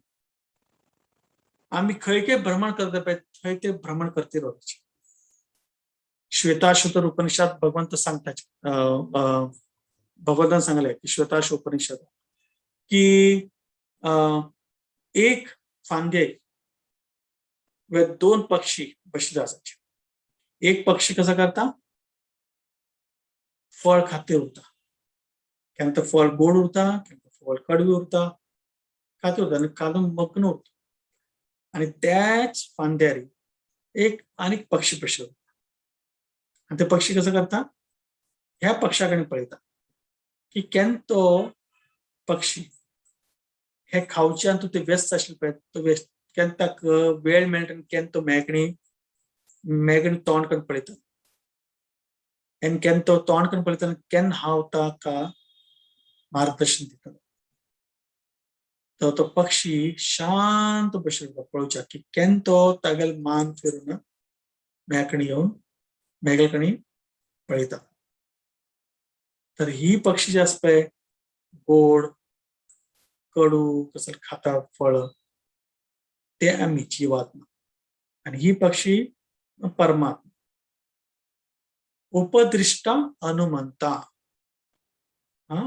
आम्ही खंय खंय भ्रमण करता पळय थंय ते भ्रमण करते रावचे. श्वेताश्वतर उपनिषद भगवंत सांगता, भगवंतान सांगले की श्वेताश्व उपनिषद की एक फांदे व 2 पक्षी बसले असायचे. एक पक्षी कसा करता, फळ खाते उरता, केन्ना फळ गोड उरता, केन्ना फळ कडवी उरता, खाते उरता आनी खालून मग्न उरता. आणि त्याच फांद्यार एक आनीक पक्षी बसले उरता आनी ते पक्षी कसो करता, ह्या पक्षा कडेन पळयता की केन्ना तो पक्षी हे खावचे आनी तूं ते व्यस्त आशिल्ले पळय, तो व्यस्त केन्ना ताका वेळ मेळटा आनी केन्ना तो मेगणी मेगणी तोंड करून पळयता आनी केन्ना तो तोंड करून पळयता केन्ना हांव ताका मार्गदर्शन दितलो. तर तो पक्षी शांत बशिल्लो पळोवच्या की केन्ना तो तागेलो मान फिरून म्याकणी येवन मेगले कडेन पळयता. तर ही पक्षी जे आसा पळय गोड कडू कसं खाता फळ ते आमी जीवात्मा आणि ही पक्षी परमात्मा. उपदृष्टा अनुमंता, हा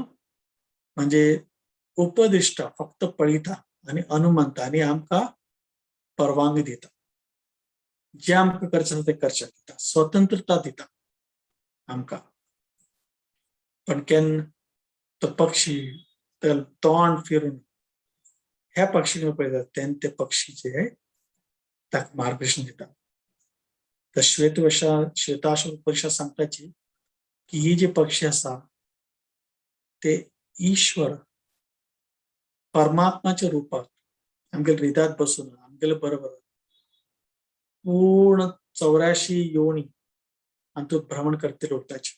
म्हणजे उपदिष्टा फक्त पळयता आणि अनुमंता आणि आमकां परवानगी दिता, जे आमकां करचें आसा तें करचें दिता, स्वतंत्रता दिता आमकां. पण केन्ना तो पक्षी तोंड फिरून ह्या पक्षी पळयता तेन्ना ते पक्षी जे ताका मार्गदर्शन दिता. तर श्वेतवशा श्वेताश्व उपनिषद सांगताची की ही जे पक्षी आसा ते ईश्वर परमात्माच्या रूपात आमगेले हृदयात बसून आमगेले बरोबर पूर्ण 84 योनी आणि भ्रमण करतील उरताचे.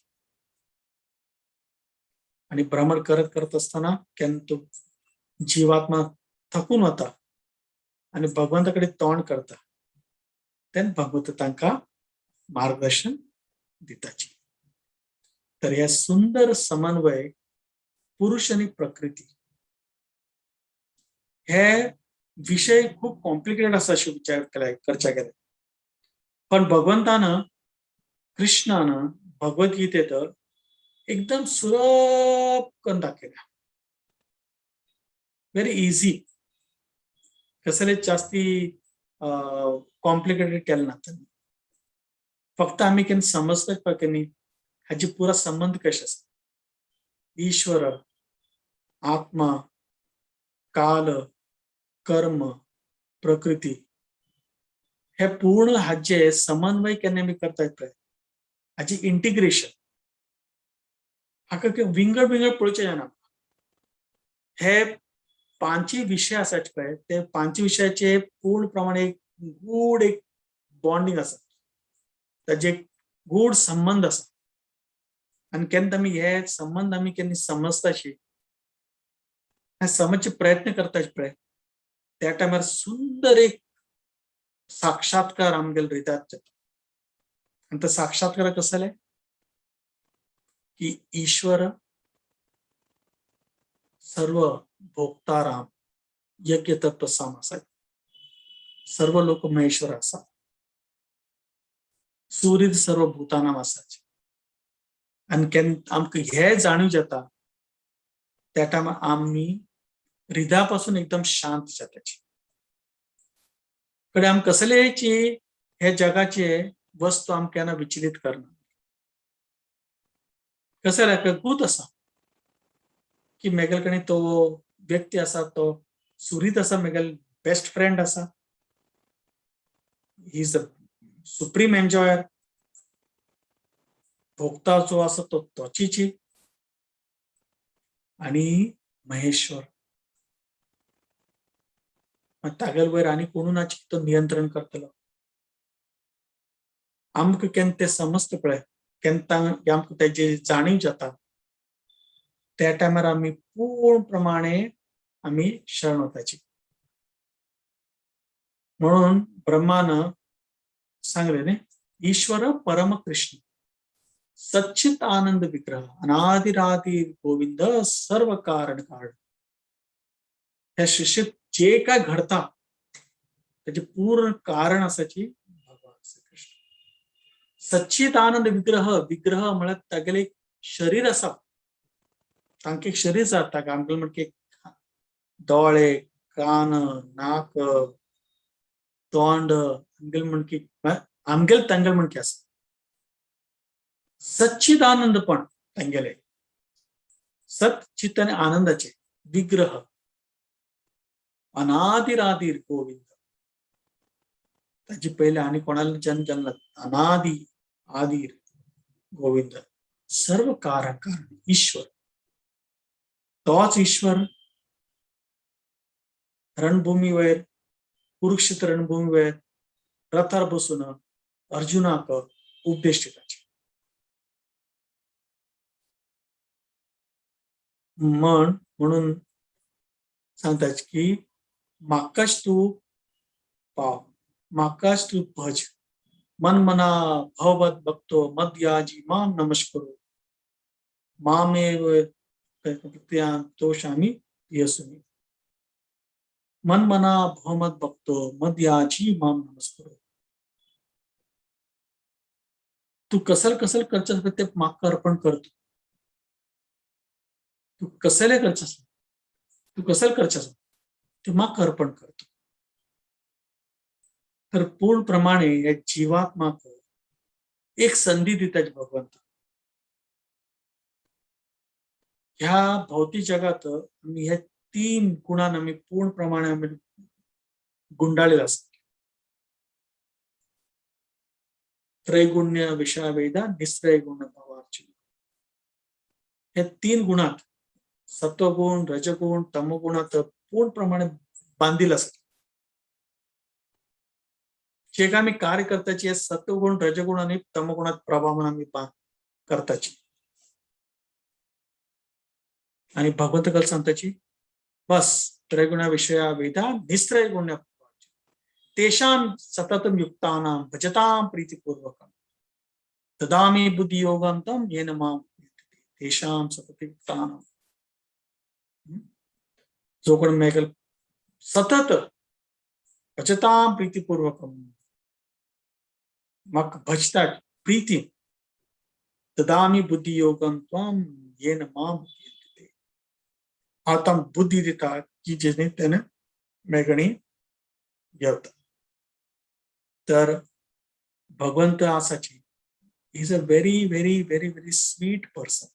आणि भ्रमण करत करत असताना केन्ना तो जीवात्मा थकून वता आणि भगवंताकडे तोंड करता तेन्ना भगवंत तांकां मार्गदर्शन दिताची. तर ह्या सुंदर समन्वय पुरुष आणि प्रकृती हे विषय खूप कॉम्प्लिकेटेड आसा अशें विचार करच्या गेले, पण भगवंतान कृष्णान भगवद्गीतेत एकदम सुलभ करून दाखयला, व्हेरी इझी, कसले जास्ती कॉम्प्लिकेटेड केलें ना त्यांनी. फक्त आमी केन्ना समजतात पळय न्ही हाजी पुरा संबंध कशे आसा, ईश्वर आत्मा काल कर्म प्रकृती हे पूर्ण हाजे समन्वय केन्ना आमी करतात पळय हाजी इंटिग्रेशन हाका विंगड विंगड पळोवचें जायना. हे पांचय विशय आसात पळय ते पांचय विशयाचे पूर्ण प्रमाणे एक गूढ एक बॉन्डिंग आसा, ताजे गूढ संबंध आसा. आनी केन्ना आमी हे संबंध आमी केन्ना समजताशी समजचे प्रयत्न करता पळय त्या टायमार सुंदर एक साक्षात्कार आमगेले हृदयात जाता. आनी तो साक्षात्कार कसो जालें की ईश्वर सर्व भोक्ताराम यज्ञ तत्व साम आसा, सर्व लोक महेश्वर आसा, सुहृद सर्व भूतानाम आसाचे. आनी केन्ना आमकां हे जाणीव जाता त्या टायमार आमी हृदया पासून एकदम शांत जाताची. कडे आम कसलेची हे जगाचे वस्तू आमकां केन्ना विचलित करना. कसं जाल्यार गूत आसा की मेगेले कडेन तो व्यक्ती आसा तो सुहृद आसा, मेगेले बेस्ट फ्रेंड आसा, he is the supreme enjoyer, भोक्ता जो आसा तो तोचीची आणि महेश्वर तागेले वयर आनी कोणू नाची तो नियंत्रण करतलो. आमकां केन्ना तें समजता पळय, केन्ना आमकां तेजी जाणीव जाता त्या टायमार आमी पूर्ण प्रमाणे आमी शरण वताची. म्हणून ब्रह्मान सांगले न्ही, ईश्वर परम कृष्ण सच्चित आनंद विग्रह अनादिरादि गोविंद सर्व कारण कारण. ह्या सृष्टीत जे काय घडता त्याचे पूर्ण कारण आसाची भगवान श्रीकृष्ण. सच्चित आनंद विग्रह, विग्रह म्हळ्यार तागेले शरीर आसा, तांकां एक शरीर जाता, आमकां म्हणके दोळे कान नाक तोंड आमगेले म्हणके आमगेले तांगेले म्हणके आसा. सच्चित आनंदपण तांगेले सत चित आनी आनंदाचे विग्रह अनादिरादीर गोविंद. ताजी पयले आनी कोणाला जन्म जाल्लो अनादि आदिर गोविंद सर्व कारण कारण ईश्वर. तोच ईश्वर रणभूमी वयर कुरुक्षेत्र रणभूमी वयर रथार बसून अर्जुनाक उपदेश दिताचे. म्हणून सांगता की म्हाकाच तूं पाव, म्हाकाच तूं भज. मन मना भवत भक्तो मद्याजी माम नमस्करो मामेव तोषामी यसुमी. मन मना भवमत भक्तो मद्याजी माम नमस्करो. तू कसल कसल करचें ते म्हाका अर्पण करतो. तू कसले करचें, तू कसल करचें ते म्हाका अर्पण करतो. तर पूर्ण प्रमाणे हे जीवात्माक एक संधी दिता भगवंत. ह्या भौतिक जगात आमी ह्या तीन गुणान आमी पूर्ण प्रमाणे आमी गुंडाळलेले आसा. त्रैगुण्य विषय वेदा निस्त्रैगुण्य भावार्चन. हे तीन गुणात सत्वगुण, रजगुण, तमोगुणात पूर्ण प्रमाणे बांधील आसा. जे काय आमी कार्य करताची हे सत्वगुण, रजगुण आणि तमोगुणात प्रभावान आमी करताची. आणि भगवंत कल सांगताची बस त्रैगुण्य विषया वेदा निस्त्रैगुण्य तेषां सततम युक्तानां भजतां प्रीतिपूर्वकं ददामि बुद्धियोगं तं येन मां तेषां सतत युक्तानां. जो कोण मेगल सतत भजतां प्रीतिपूर्वकं म्हाका भजता प्रीती ददामि बुद्धियोगं त्वं येन मां. आतां बुद्धी दिता की जेणे तेणे मेगणी येता. तर भगवंत आसाची is a very very very very sweet person,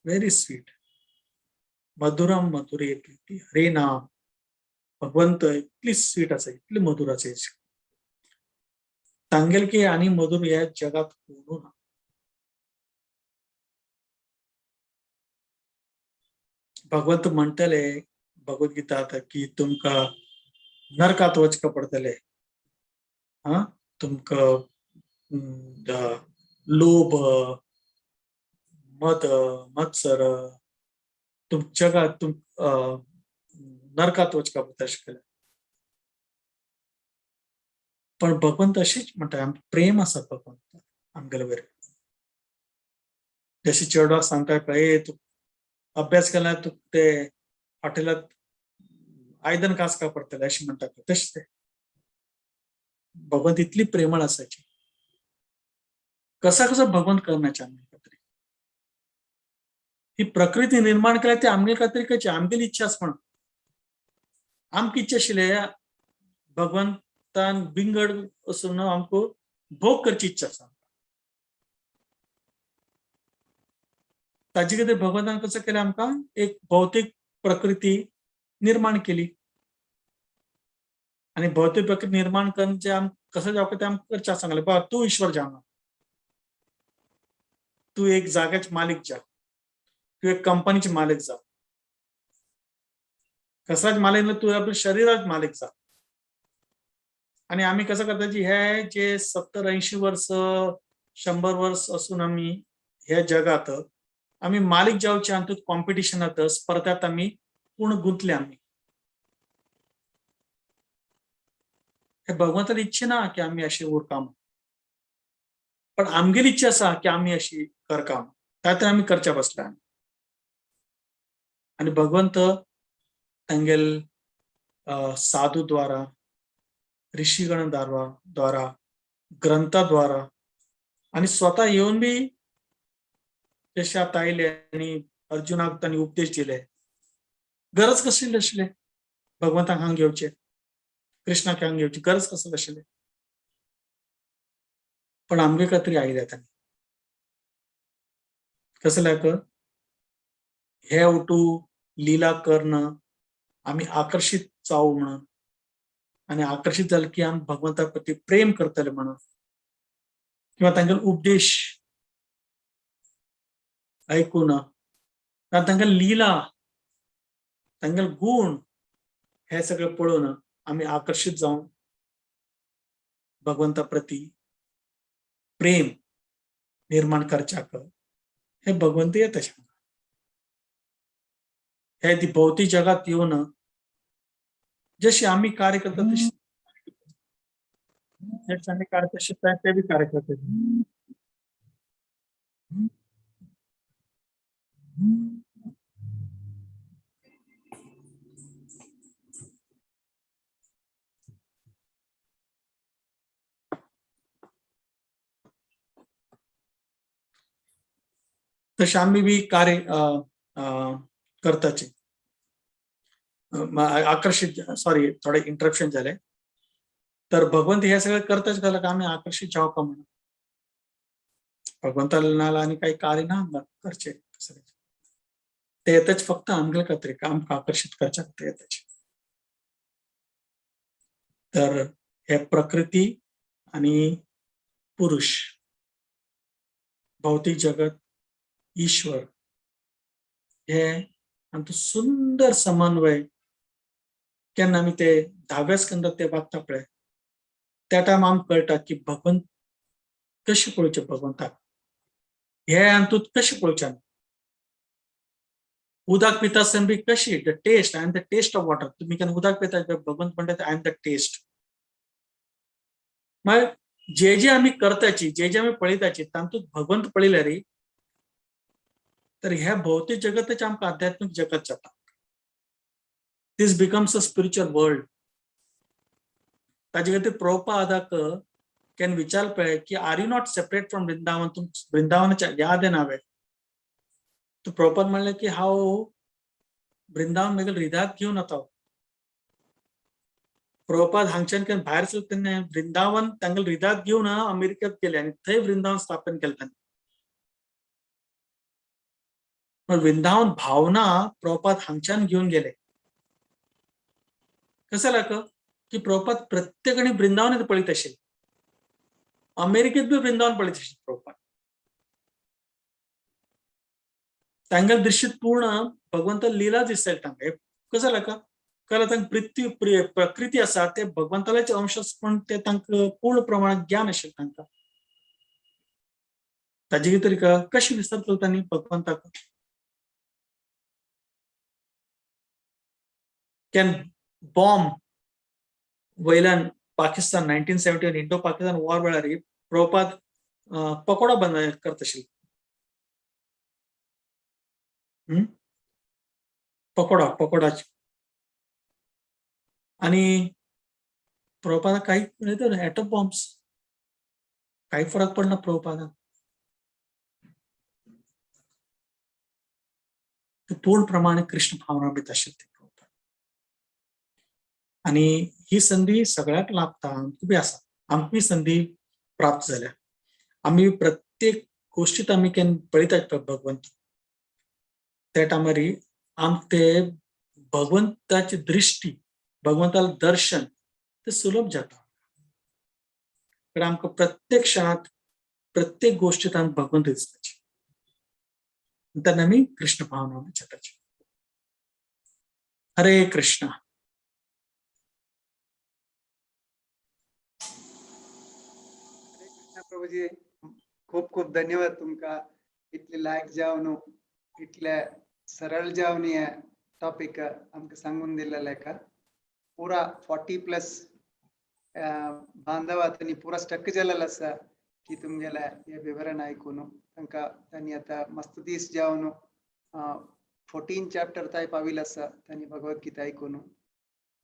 very sweet. मधुरम मधुरे प्रीती हरे नाम. भगवंत इतली स्वीट आसा, इतली मधुर आसा. तांगेल की आनी मधुर ह्या जगात कोणू ना. भगवंत म्हणटले भगवद्गीतात की तुमकां नरकात वचका पडटले, हा तुमकां लोभ, मद, मत्सर, तुम जगात तुम नरकात वचका पडटा अशें केलें. पण भगवंत अशीच म्हणटा, आमकां प्रेम आसा भगवंत आमगेले वयर. जशें चेडवाक सांगता पळय, तूं अभ्यास केल्यार तुका ते हॉटेलात आयदन कासका पडटलें अशें म्हणटा तशें ते भगवंत इतली प्रेमळ आसाची. कसा कसो भगवंत करण्याचे आमगे खातीर ही प्रकृती निर्माण केल्या ती आमगे खातीर कशी आमगेली इच्छा आसा. पण आमकां इच्छा आशिल्ले भगवंतान बिंगड वचून आमकां भोग करची इच्छा आसा. ताजे खातीर भगवंतान कसो केलें आमकां एक भौतीक प्रकृती निर्माण केली. आणि भौतिक प्रकृती निर्माण करून जे आम कसं जावं ते आमकां करचें सांगलें, बाबा तूं ईश्वर जावना, तूं एक जाग्याचे मालीक जा, तूं एक कंपनीचे मालीक जा, कसाच मालीक ना, तूं आपल्या शरीराच मालीक जा. आणि आम्ही कसं करता की हे जे 70-80 वर्ष 100 वर्ष असून आम्ही ह्या जगात आम्ही मालीक जावचे आनी कॉम्पिटिशनात स्पर्धात आम्ही पूर्ण गुंतले. आम्ही हे भगवंताची इच्छा ना की आम्ही अशी उरकाम, पण आमगेली इच्छा आसा की आम्ही अशी करकाम, काय तर आम्ही करच्या बसला. आणि भगवंत तांगेल साधू द्वारा, ऋषीगण द्वारा, ग्रंथाद्वारा आणि स्वतः येऊन बी जशे आतां आयले आनी अर्जुनाक तांणी उपदेश दिले. गरज कसली आशिल्ले भगवंताक हांगा घेवचे, कृष्णाक हांगा घेवची गरज कसली आशिल्ली? पण आमगे खातीर आयले तांणी. कसल्याक हे वटू लीला कर्ण आमी आकर्शीत जावं म्हणून, आनी आकर्शीत जाले की आमी भगवंता प्रती प्रेम करतले म्हणून, किंवा तांगेलो उपदेश आयकून, तांगेली लीला, तांगेले गुण हे सगळे पळोवन आमी आकर्शीत जावन भगवंता प्रती प्रेम निर्माण करच्याक हे भगवंत येता. हे ती भौतिक जगात येवन जशी आम्ही कार्य करता तशी जशी आम्ही कार्य तसे ते बी कार्य करतात. तशें आमी बी कार्य करताचे. आकर्षित, सॉरी थोडे इंटरप्शन जाले. तर भगवंत हे सगळं करताच घाला का आम्ही आकर्षित जावं का म्हणून भगवंताला आणि काही कार्य ना करचे ते येतच फक्त आमगेले खातीर आमकां आकर्षित करच्या खातीर येताच. तर हे प्रकृती आणि पुरुष, भौतिक जगत, ईश्वर हे आमचो सुंदर समन्वय केन्ना आमी ते धाव्या स्कंदात ते वाचता पळय त्या टायम आमकां कळटा की भगवंत कशें पळोवचें, भगवंताक हे हातूंत कशें पळोवचें. आमी उदक पिता आसतना बी कशी the taste, I am the taste of water. तुमी केन्ना उदक पिता भगवंत म्हणटा I am the taste. मागीर जे जे आमी करताची, जे जे आमी पळयताची तातूंत भगवंत पळयल्यार रे तर ह्या भौतिक जगतच आमकां आध्यात्मिक जगत जाता. This becomes a spiritual world. ताजे खातीर प्रभुपादाक केन्ना विचार पळय की are you not separate from Vrindavan, तूं वृंदावनाच्या याद येना वे. तो प्रभुपाद म्हणलें की हांव वृंदावन म्हगेल्या हृदयात घेवन वता. प्रभुपाद हांगच्यान केन्ना भायर सरता तेन्ना वृंदावन तांगेल्या हृदयात घेवन अमेरिकेत गेले आनी थंय वृंदावन स्थापन केलें तांणी. वृंदावन भावना प्रभुपाद हांगच्यान घेवन गेले. कसं लाग की प्रभुपाद प्रत्येकाने वृंदावन पळयत आशिल्ले, अमेरिकेत बी वृंदावन पळयत आशिल्ले प्रभुपाद. तांगेल्या दृश्टीत पूर्ण भगवंत लीला दिसताले तांकां. कसं लाग कळ्ळें तांकां पृथ्वी प्रकृती आसा ते भगवंताचे अंश पण ते तांकां पूर्ण प्रमाणात ज्ञान आशिल्लें तांकां. ताजे तरी कशें विसरतलो तांणी भगवंताक. Can bomb वयल्यान पाकिस्तान 1971 इंडो पाकिस्तान वॉर वेळार प्रभुपाद पकोडा बंद करता आशिल्ले. पकोडा पकोडा आणि प्रभुपादा काही ॲटम बॉम्ब्स काही फरक पडना प्रभुपादा. पूर्ण प्रमाणे कृष्ण भावना बीत आशिल्ले. आणि ही संधी सगळ्याक लाभता, आमकां बी आसा, आमकां संधी प्राप्त जाल्या. आमी प्रत्येक गोष्टीत आमी केन्ना पळयतात भगवंत त्या टायमार आमकां ते भगवंताची दृष्टी, भगवंताले दर्शन ते सुलभ जाता. कारण आमकां प्रत्येक क्षणात प्रत्येक गोष्टीत आमकां भगवंत दिसताचे तेन्ना आमी कृष्ण भावना जाताचे. हरे कृष्ण.
प्रभुजी खूप खूप धन्यवाद तुमका इतले लायक जावन इतले सरळ जावन हे टॉपिक आमकां सांगून दिलेले का. पुरा 40+ बांधव तांणी पुरा स्टक जालेलो आसा की तुमगेले हे विवरण आयकून तांकां तांणी आतां मस्त दीस जावन 14 चॅप्टर ताय पाविल्ले आसा तांणी भगवत गीता आयकून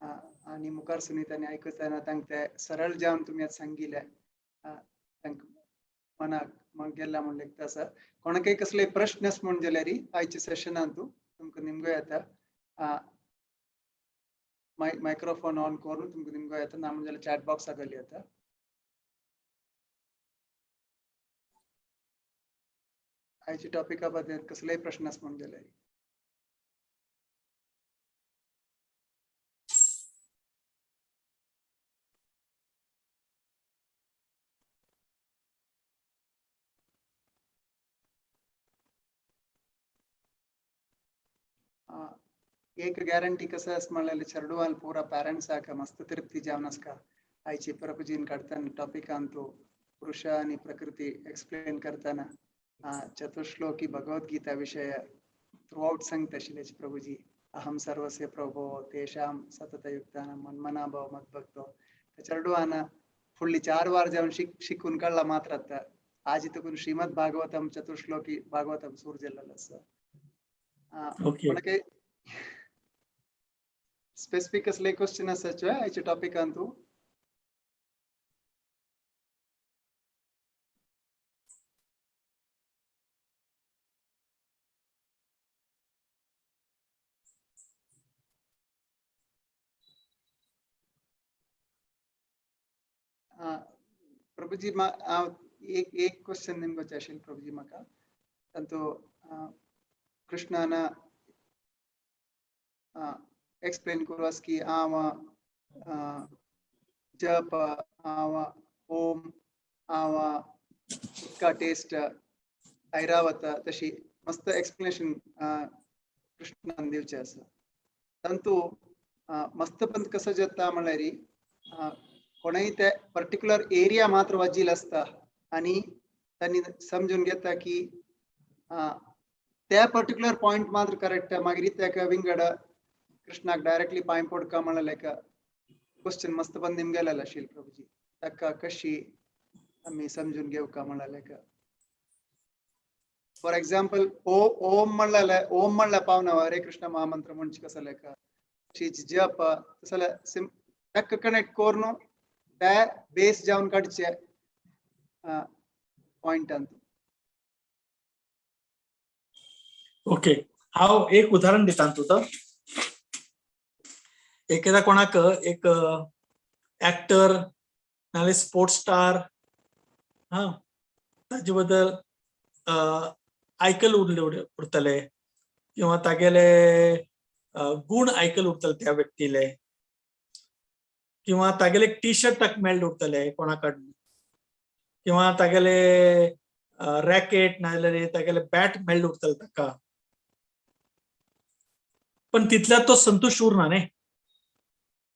आनी मुखार सुनी तांणी आयकतना तांकां ते सरळ जावन तुमी आतां सांगिल्लें तांकां मनाक मग गेला म्हूण लेगता आसा. कोणाकय कसले प्रश्न आसा म्हूण जाल्यार आयच्या सेशनांत तुमकां निमगो येता मायक्रोफोन ऑन करून तुमकां निमगो येता, ना म्हण जाल्यार चॅट बॉक्स घाली येता. आयच्या टॉपिका बद्दल कसलेय प्रश्न आसा म्हूण जाल्यार. एक गॅरंटी कसं असं म्हणलें चेडवान पुरा पॅरेंट्साक मस्त तृप्ती जावन आसका आयची प्रभुजीन काडताना टॉपिकान तो पुरुष आणि प्रकृती एक्सप्लेन करताना चतुश्लोकी भगवद्गीता विषय थ्रू आउट सांगता आशिल्ले प्रभुजी. अहं सर्वस्य प्रभो तेषां सततयुक्तानां मन्मना भव मद्भक्तो. चेडवान फुडली 4 वार जावन शिकून काडला मात्र आतां आज तुकून श्रीमद भागवतम चतुर्श्लोकी भागवतम सुरू जाल्लेलो आसा.
ओके.
कोणाक स्पेसिफिक असले क्वेश्चन आसाचे आयच्या टॉपिकान तूं? प्रभुजी एक एक क्वेश्चन निमगो आशिल्लें प्रभुजी म्हाका. तांतू कृष्णान एक्सप्लेन करू आस की हांव जप, हांव ओम, हांव उदका टेस्ट ऐरावत, तशी मस्त एक्सप्लेनेशन कृष्णान दिवचें आसा. तांतू मस्त पंत कसो जाता म्हणल्यार कोणूय ते पर्टिक्युलर एरिया मात्र वाजील आसता आनी तांणी समजून घेता की त्या पर्टिक्युलर पॉयंट मात्र करेक्ट. मागीर ताका विंगड कृष्णाक डायरेक्टली पांय पडका म्हणलें क्वेश्चन मस्त पण निमगेलें आशिल्लें प्रभुजी. ताका कशी आमी समजून घेवका म्हणलें. फॉर एग्जाम्पल ओम म्हणलें, ओम म्हणल्यार पावना हरे कृष्ण महामंत्र म्हणचे कसो लेखा जप तसं ताका कनेक्ट करून त्या बेस जावन काडचे पॉयंटान.
ओके, हांव एक उदाहरण दिता तुका. एकदा कोणाक एक ऍक्टर नाल्यार स्पोर्ट्स स्टार हा ताजे बद्दल आयकल उरले उरतले किंवा तागेले गुण आयकल उरतले त्या व्यक्तीले किंवा तागेले टी शर्ट ताका मेळ्ळे उरतले कोणा कडन किंवा तागेले रॅकेट नाजाल्यार तागेले बॅट मेळ्ळे उरतले ताका. पण तितल्या तो संतुश्ट उरना न्ही.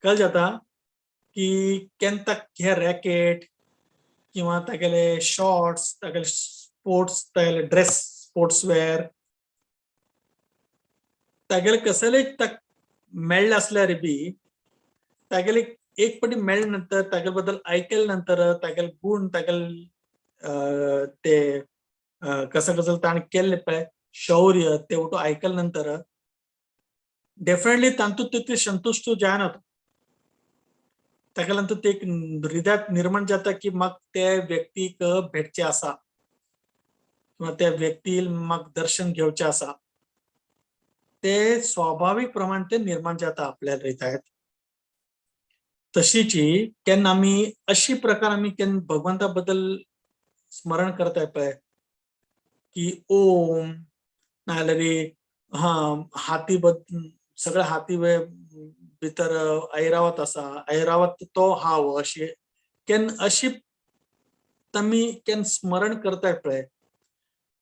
कळ जाता की केन्ना ताका हे रॅकेट किंवा तागेले शॉर्ट्स, तागेले स्पोर्ट्स, तागेले ड्रेस, स्पोर्ट्स वेअर तागेले कसले ताका मेळ्ळे आसल्यार बी तागेले एक पटी मेळ्ळे नंतर तागेले बद्दल आयकले नंतर तागेले गुण, तागेले ते कसं कसं ताणें केल्ले पळय शौर्य ते वटू आयकले नंतर डेफिनेटली तातूंत तितले संतुश्ट जायना. ताका लागून ते एक हृदयात निर्माण जाता की म्हाका ते व्यक्तीक भेटचे आसा किंवा त्या व्यक्ती म्हाका दर्शन घेवचें आसा. ते स्वाभावीक प्रमाण ते निर्माण जाता आपल्या हृदयात. तशीची केन्ना आमी अशी प्रकार आमी केन्ना भगवंता बद्दल स्मरण करताय पळय की ओम नाजाल्यार हा हाती सगळे हाती भितर ऐरावत आसा, ऐरावत तो हांव, अशी केन्ना अशी आमी केन्ना स्मरण करताय पळय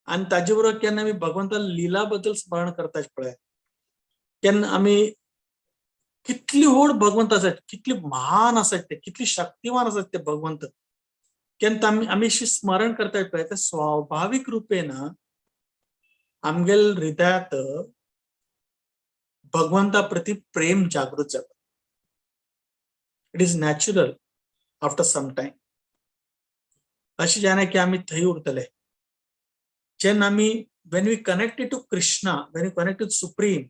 आनी ताजे बरोबर केन्ना आमी भगवंता लिला बद्दल स्मरण करताय पळय, केन्ना आमी कितली व्हड भगवंत आसात, कितली महान आसात ते, कितली शक्तिवान आसात ते भगवंत, केन्ना आमी आमी अशी स्मरण करताय पळय ते स्वाभावीक रुपेन आमगेल हृदयात भगवंता प्रती प्रेम जागृत जाता. It is natural after some time. अशें जायना की आमी थंय उरतले. जेन्ना आमी when we connected to Krishna, when we connected supreme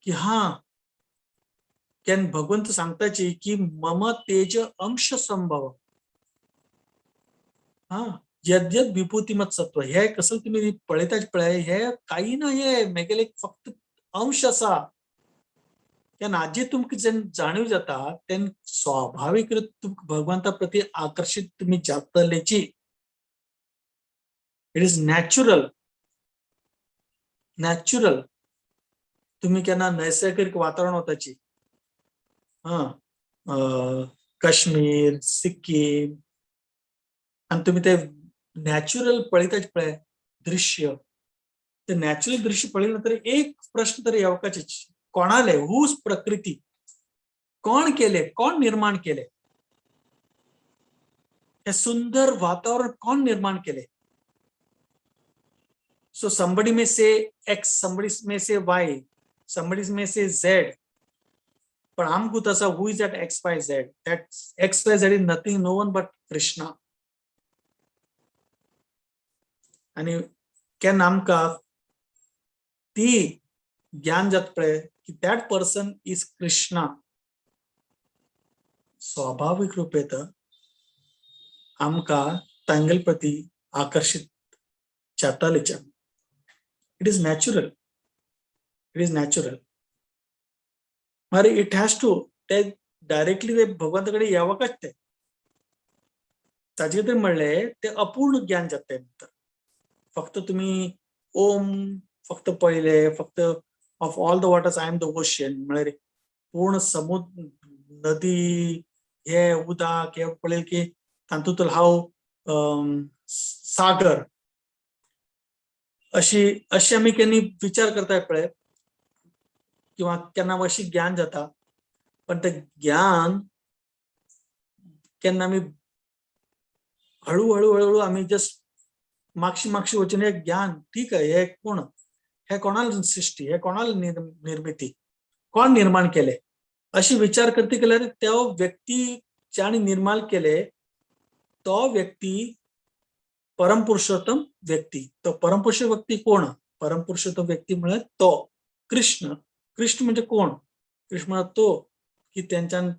की हा केन्ना भगवंत सांगताची की मम तेज अंश संभव हा यद्यद विभूतिमत सत्व. हे कसं तुम्ही पळयताच पळय, हे काही ना, हे मेगेले फक्त अंश आसा. तेन्ना आजी तुमकां जेन्ना जाणीव जाता तेन्ना स्वाभावीक तुमकां भगवंता प्रती आकर्शीत तुमी जातलेची. It is natural, natural. तुम्ही केन्ना नैसर्गिक वातावरण वताची हा काश्मीर, सिक्कीम आनी तुमी ते नॅचरल पळयताच पळय दृश्य, ते नॅचरल दृश्य पळयले नंतर एक प्रश्न तरी येवपाचे, कोणाले हूच प्रकृती, कोण केले, कोण निर्माण केले हे सुंदर वातावरण, कोण निर्माण केले? So somebody may say X, somebody may say Y, Somebody may say Z, पण आमकां आसा who is that X Y Z? That X Y Z is nothing, no one but Krishna. आनी केन्ना आमकां ती ज्ञान जाता पळय की that person is Krishna, स्वाभावीक रूपेत आमकां तांगेले प्रती आकर्शीत जातालेच. It is natural, it is natural. मागीर it has to ते डायरेक्टली ते भगवंता कडेन येवकच ते ताजे खातीर म्हणलें ते अपूर्ण ज्ञान जाता नंतर. फक्त तुमी ओम फक्त पळयले, फक्त of all the waters I am the ocean, म्हळ्यार पूर्ण समुद्र नदी हे उदक हे पळयलें की तातूंत हांव सागर अशी अशी आमी केन्ना विचार करताय पळय, किंवा केन्ना अशी ज्ञान जाता. पण ते ज्ञान केन्ना आमी हळू हळू हळू आमी जस्ट मागशी मागशी वचून हे ज्ञान ठीक आहे, हे कोण, हे कोणाला सृष्टी, हे कोणाला निर्मिती, कोण निर्माण केले अशी विचार करते केल्यार त्या व्यक्ती ज्याने निर्माण केले तो व्यक्ती परमपुरुषोत्तम व्यक्ती. तो परमपुरुष व्यक्ती कोण? परमपुरुषोत्तम व्यक्ती म्हळ्यार तो कृष्ण. कृष्ण म्हणजे कोण? कृष्ण म्हळ्यार तो की तेंच्यान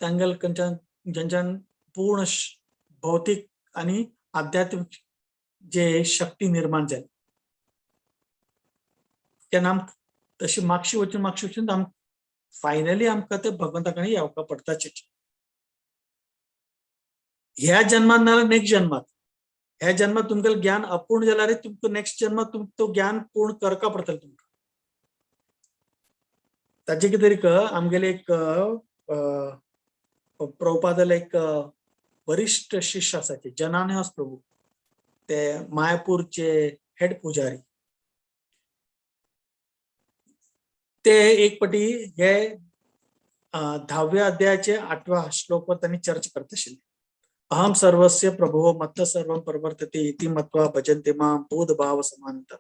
तांगेल खंयच्यान जेंच्यान पूर्ण भौतीक आणि आध्यात्मिक जे शक्ती निर्माण जाली. तेन्ना आमकां तशी मागशी वचून मागशी वचून आम फायनली आमकां ते भगवंता कडेन येवपा पडटाच. ह्या जन्मात नाल्यार नेक्स्ट जन्मात, ह्या जन्मात तुमकां ज्ञान अपूर्ण जाल्यार तुमकां नेक्स्ट जन्मात तुमकां तो ज्ञान पूर्ण करका पडटलें तुमकां. ताजे कितें तरी आमगेले एक प्रभुपादाले एक वरिष्ठ शिष्य आसाचे जनानिवास प्रभू, ते मायापूरचे हेड पुजारी. ते एक पटी हे 10व्या अध्यायाचे 8व्या श्लोकवर त्यांनी चर्चा करत आशिल्ले. अहम सर्वस्य प्रभो मत्त सर्वं प्रवर्तते इति मत्वा भजन्ते मां बोध भाव समांतर.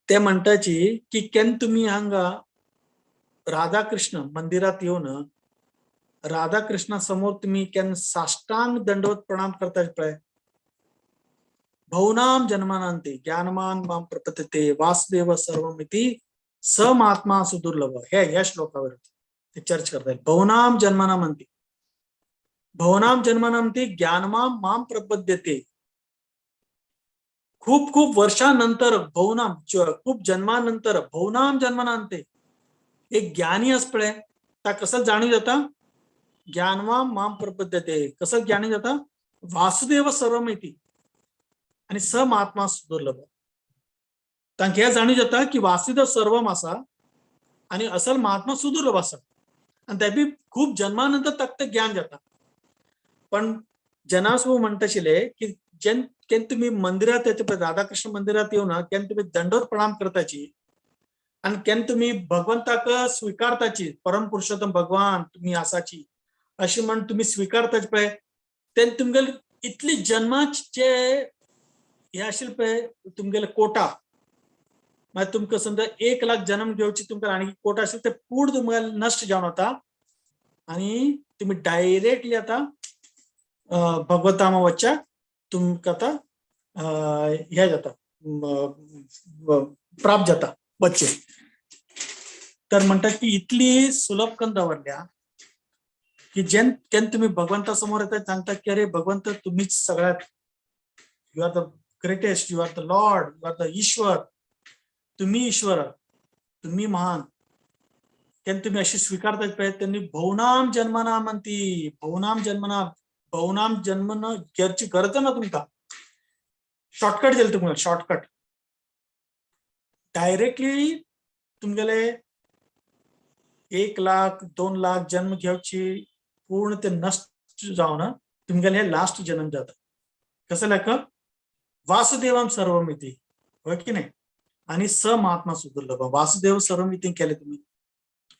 ते म्हणटाची की केन्ना तुमी हांगा राधाकृष्ण मंदिरात येवन राधाकृष्णा समोर तुम्ही केन्ना साष्टांग दंडवत प्रणाम करता पळय, भवनाम जन्मानांते ज्ञानमान माम प्रपतते वासुदेव सर्वमिति स महात्मा सुदुर्लभ. हे ह्या श्लोकावर ते चर्च करतात. भवनाम जन्मानामंती, भवनाम जन्मानामंती ज्ञानमाम माम प्रपद्यते. खूप खूप वर्षानंतर भवनाम, खूप जन्मानंतर भवनाम जन्मानांते एक ज्ञानी आस पळय ता कसं जाणीव जाता, ज्ञानमाम माम प्रपद्यते. कसं ज्ञानी जाता, वासुदेव सर्वमिति आणि स महात्मा सुदुर्लभ. तांकां हें जाणीव जाता की वासुदेव सर्वम आसा आणि असल महात्मा सुदुर्लभ आसा, आणि ते बी खूप जन्मानंतर ताका तें ज्ञान जाता. पण जनासो म्हणटा आशिल्ले की जेन केन्ना तुमी मंदिरात येता पळय, राधाकृष्ण मंदिरात येवन केन्ना तुमी दंडवत प्रणाम करताची आणि केन्ना तुमी भगवंताक स्विकारताची, परम पुरुषोत्तम भगवान तुमी आसाची अशें म्हण तुमी स्विकारताची पळय, तेन्ना तुमगेले इतली जन्माचे हे आशिल्ले पळय तुमगेले कोटा, मागीर तुमकां समजा 1 लाख जन्म घेवची तुमकां आनी कोटा आशिल्ले ते पूर्ण तुमकां नश्ट जावन वता आणि तुमी डायरेक्टली आतां भगवतामा वच्च्या तुमकां आतां हे जाता, प्राप्त जाता बच्चे. तर म्हणटात की इतली सुलभ करून दवरल्या की जेन केन्ना तुमी भगवंता समोर येता सांगता की अरे भगवंत तुम्हीच सगळ्यात, you are the greatest, you are the lord, you are the ईश्वर, तुम्ही ईश्वर, तुम्ही महान. केन्ना तुमी अशी स्विकारतात पळय तेन्ना भोवनाम जन्मना म्हणती, भोवनाम जन्मना, भोवनाम जन्मन घेवची गरज ना तुमकां. शॉर्टकट जालें तुमकां, शॉर्टकट डायरेक्टली तुमगेले 1 लाख 2 लाख जन्म घेवची पूर्ण ते नश्ट जावन तुमगेले हे लास्ट जन्म जाता. कसं लेख वासुदेवम सर्वमिती, होय की नाही? आणि स महात्मा सुदुर्लभ. वासुदेव सर्वमिती केले तुम्ही,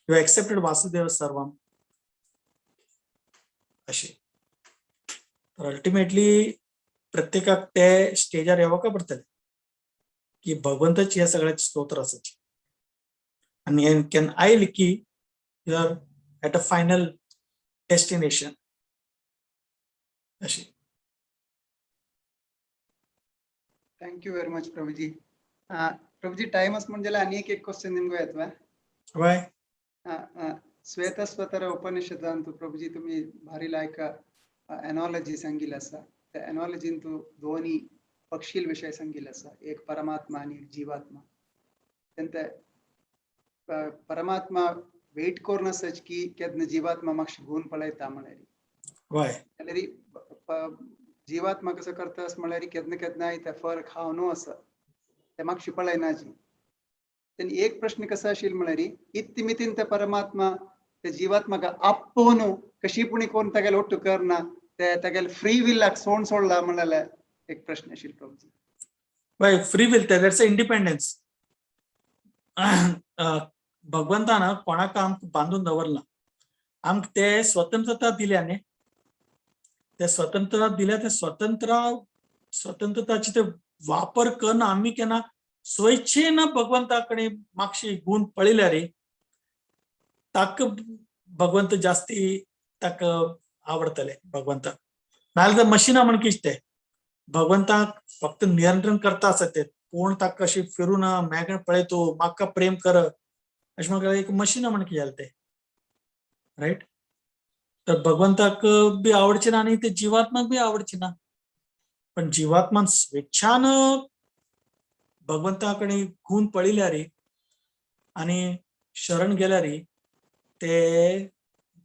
you accepted Vasudev सर्वम असे. तर अल्टिमेटली प्रत्येकाक ते स्टेजार येवका पडटलें की भगवंताची ह्या सगळ्याचे स्तोत्र आसाचे. आनी केन्ना आयली की you are at a final destination. अशी.
Thank you very much Prabhuji. Prabhuji time आसा म्हणजे आनी एक क्वेश्चन निमगो येतवा.
वय.
श्वेतस्वतर उपनिषदांतु प्रभुजी तुम्ही भारी लायक एनॉलॉजी सांगिल आसा. त्या एनॉलॉजीन तू दोन्ही पक्षील विषय सांगिल आसा, एक परमात्मा आणि एक जीवात्मा. तेंते परमात्मा वेट करून आसाच की केन्ना जीवात्मा मातशें गुण पळयता म्हळ्यार.
वय.
जाल्यार जीवात्मा कसो करता म्हळ्यार केन्ना केन्नाय ते फळ खावन आसा ते मातशें पळयनाची. तेन्ना एक प्रश्न कसो आशिल्लो म्हळ्यार इत्ती मितीन ते परमात्मा ते जीवात्माक आपोवन कशी पुणी कोण तागेले ಒಟ್ಟು करना ते तागेले फ्री विल्लाक सोड सोडला म्हळ्यार एक प्रश्न आशिल्लो प्रभुजी.
वय, फ्री will that's independence. भगवंतान कोणाक आमकां बांदून दवरला, आमकां ते स्वतंत्रता दिल्या न्ही, ते स्वतंत्रता दिल्या, ते स्वतंत्रताचे ते वापर करून आमी केन्ना स्वेच्छेन भगवंता कडेन मातशी गुण पळयल्यार रे ताका भगवंत जास्ती ताका आवडटले भगवंत. नाजाल्यार मशिना म्हण कितें ते भगवंताक फक्त नियंत्रण करता आसा ते, पूण ताका अशी फिरून मेगण पळयतो म्हाका प्रेम कर अशें म्हाका एक मशिना म्हण कितें जालें तें, रायट. तर भगवंताक बी आवडचें ना आनी ते जिवात्माक बी आवडचें ना. पण जिवात्मान स्वेच्छान भगवंता कडेन गुण पळयल्यार आनी शरण गेल्यार ते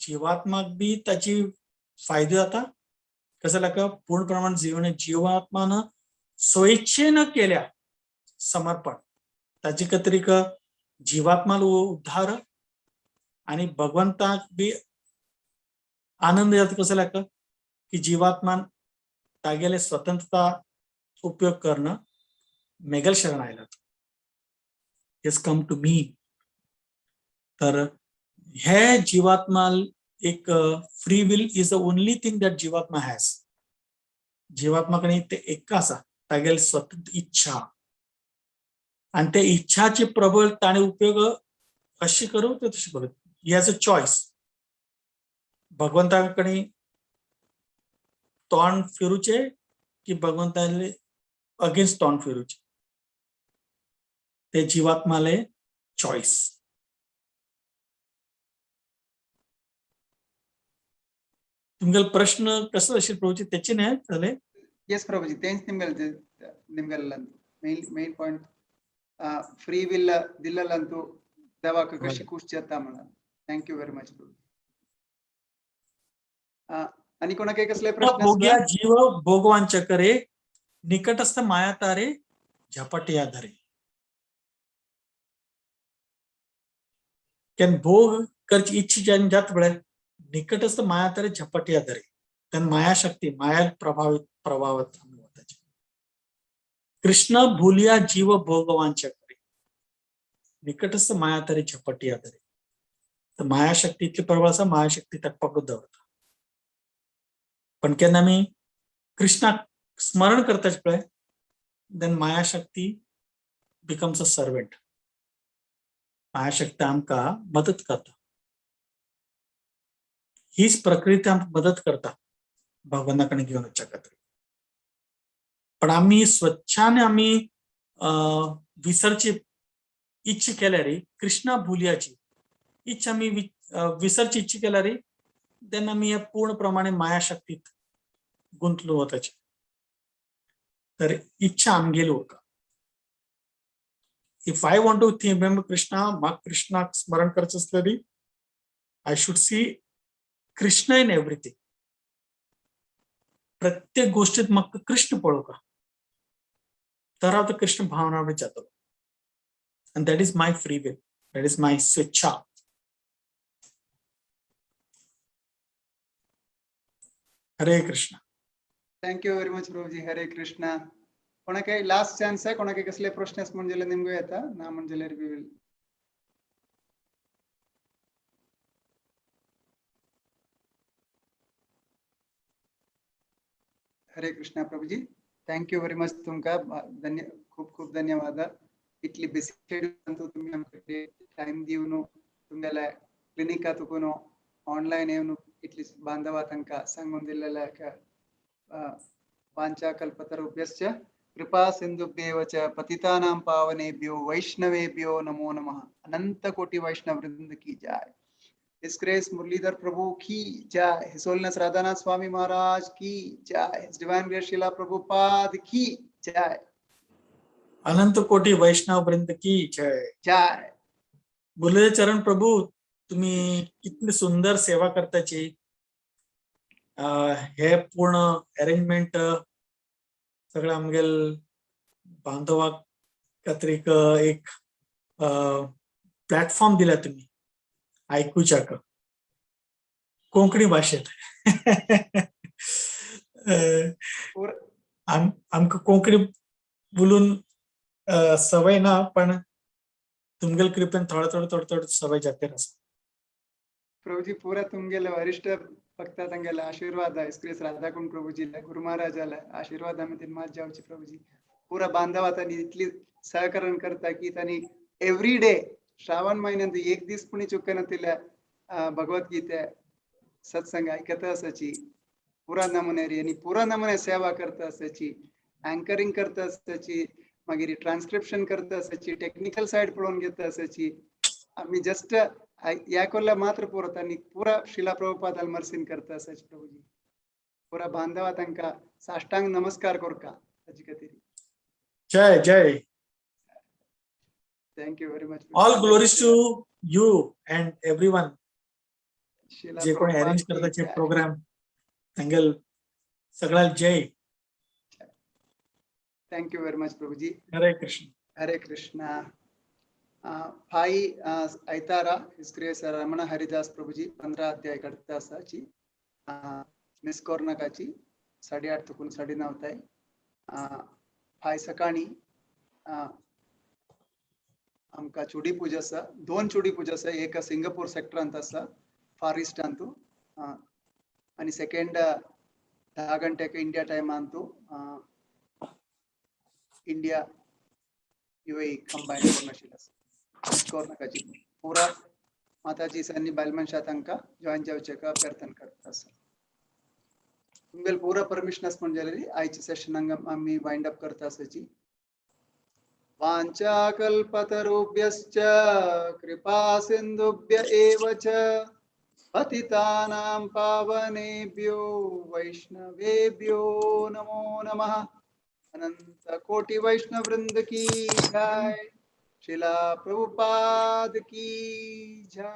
जिवात्माक बी ताची फायदो जाता. कसो लाका पूर्ण प्रमाण जीवन जीवात्मान स्वेच्छेन केल्या समर्पण ताचे खातीर जीवात्मालो उद्धार आनी भगवंताक बी आनंद जाता. कसो लाका की जीवात्मान तागेले स्वतंत्रता उपयोग करणं मेगल शरण आयला, has come to me. तर हे जीवात्मा एक free will is the only thing that जीवात्मा हॅज. जीवात्मा कडेन ते एक आसा तागेले स्वतंत्र इच्छा, आनी ते इच्छाचे प्रबळ ताणें उपयोग अशें करूं ते तशें करूं, he has a choice. भगवंता कडेन तोंड फिरूचे की भगवंताले अगेन्स्ट तोंड फिरूचे, ते जीवात्माले चॉयस. तुमगेलो प्रश्न कसो अशें प्रभुजी तेचे न्हय जाले?
येस प्रभुजी, तेंच निमगेले निमगेलें main main point free will दिल्लंतु देवाक कशी खुश जाता म्हणून. Thank you very much Prabhuji. आनी कोणाक कसले प्रश्न?
भोग्या जीव भोगवांच करे निकटस्थ माया तारे झपटिया धरे. केन भोग करची इच्छा ज्यान जात पळय निकटस्थ माया तारे झपटिया धरे, तेन्ना माया शक्ती माया प्रभावित प्रभावात. कृष्ण भूलिया जीव भोगवांच करे निकटस्थ माया तारे झपटिया धरे. तर माया शक्ती इतली प्रबळ आसा, माया शक्ती ताका पकडून दवरता. पण केन्ना आमी कृष्णाक स्मरण करता पळय then Maya Shakti becomes a servant. माया शक्ती आमकां मदत करता, हीच प्रकृती आमकां मदत करता भगवंता कडेन घेवन वचच्या खातीर. पण आमी स्वच्छाने आमी विसरची इच्छा केल्यार, कृष्णा भुलयाची इच्छा आमी विसरची इच्छा केल्यार then आमी हे पूर्ण प्रमाणे माया शक्तीत गुंतलो वताचे. तर इच्छा आमगेली उरता. If I want to remember Krishna, म्हाका कृष्णाक स्मरण करचें आसलें तरी I should see Krishna in everything. प्रत्येक गोष्टीत म्हाका कृष्ण पळोवका, तर हांव कृष्ण भावना जातलो. And that is my free will, that is my स्वेच्छा. Hare Krishna.
Thank you very much Prabhuji. Hare Krishna. कोणाकय लास्ट चान्स आहे, कोणाकय कसले प्रश्न आसा म्हणजे निमगो येता ना म्हणजे we will. Hare Krishna Prabhuji, thank you very much तुमका, धन्य खूप खूप धन्यवाद. इतली बिसी शेड्यूल तुमी आमकां टायम दिवन तुमगेल्या क्लिनिका तुकून ऑनलायन येवन इतली बांधवा तांकां सांगून दिल्लेल्या वांछा कल्पतरुभ्यश्च कृपा सिंधुभ्येव च पतितानां पावनेभ्यो वैष्णवेभ्यो नमो नमः। अनंत कोटि वैष्णव वृंद की जय। His grace Muralidhar प्रभु की जय। His holiness Radhanath Swami Maharaj की जय। His divine grace Srila Prabhupada की जय।
अनंत कोटी वैष्णव वृंद की जय।
जय।
मुरलीधर चरण प्रभू, तुम्ही कितली सुंदर सेवा करताची. हे पूर्ण अरेंजमेंट सगळं आमगेल बांधवाक खातीर एक प्लॅटफॉर्म दिला तुम्ही आयकुच्याक कोंकणी भाशेत. आमकां कोंकणी बोलून सवय ना, पण तुमगेल कृपेन थोडो थोडो थोडो थोडो सवय जातेर आसा.
प्रभुजी, पुरा तुमगेले वरिष्ठ भक्ता तांगेले आशीर्वाद इस्क्रेस राधाकुंड प्रभुजीला, गुरु महाराजाला आशीर्वाद आमी तीन मात जावची प्रभुजी. पुरा बांधवा तांणी इतली सहकरण करता की तांणी एवरी डे श्रावण महिन्यांत एक दीस पुणी चुकना तिल्या भगवद्गीता सत्संग ऐकत आसाची पुरा नमुने आणि पुरा नमुने सेवा करता आसाची, अँकरिंग करता आसाची, मागीर ट्रान्स्क्रिप्शन करता आसाची, टेक्निकल सायड पळोवन घेता आसाची. आमी जस्ट या कोल्ला मात्र पुरो तांणी पुरा शिला प्रभुपाद मर्सीन करता आसाची प्रभुजी. पुरा बांधवा तांकां साष्टांग नमस्कार करका ताजे खातीर.
जय जय.
Thank you very much.
All glories to you and everyone जे कोणी अरेंज करता प्रोग्राम तांगेल सगळ्याक जय.
Thank you very much Prabhuji.
Hare Krishna.
Hare Krishna. भाई आयतारा his grace Ramana Haridas Prabhuji 15 अध्याय करता आसाची. मिस कोर्नाकाची 8:30 तुकून 9:30 ताय. फाय सकाळी आमकां चुडी पूजा आसा, 2 चुडी पूजा आसा, एक सिंगापूर सेक्टरांत आसा फार इस्टांतू आनी सेकेंड 10 घंट्याक इंडिया टायमांतू इंडिया युएई कंबायन करून आशिल्लें आसा. कोर्नाकाची पुरा माताजी आनी बायल मनशां तांकां जॉयन जावचें अभ्यर्थन करता आसा. तुमगेले पुरा परमिशन आसा म्हण जाल्यार आयचे सेशन हांगा आमी वायंड अप करता आसाची. वाञ्छाकल्पतरुभ्यश्च कृपा सिन्धुभ्य एव च पतितानां पावनेभ्यो वैष्णवेभ्यो नमो नमः. अनंत कोटि वैष्णव वृंद की जय. श्रीला प्रभुपाद की जय.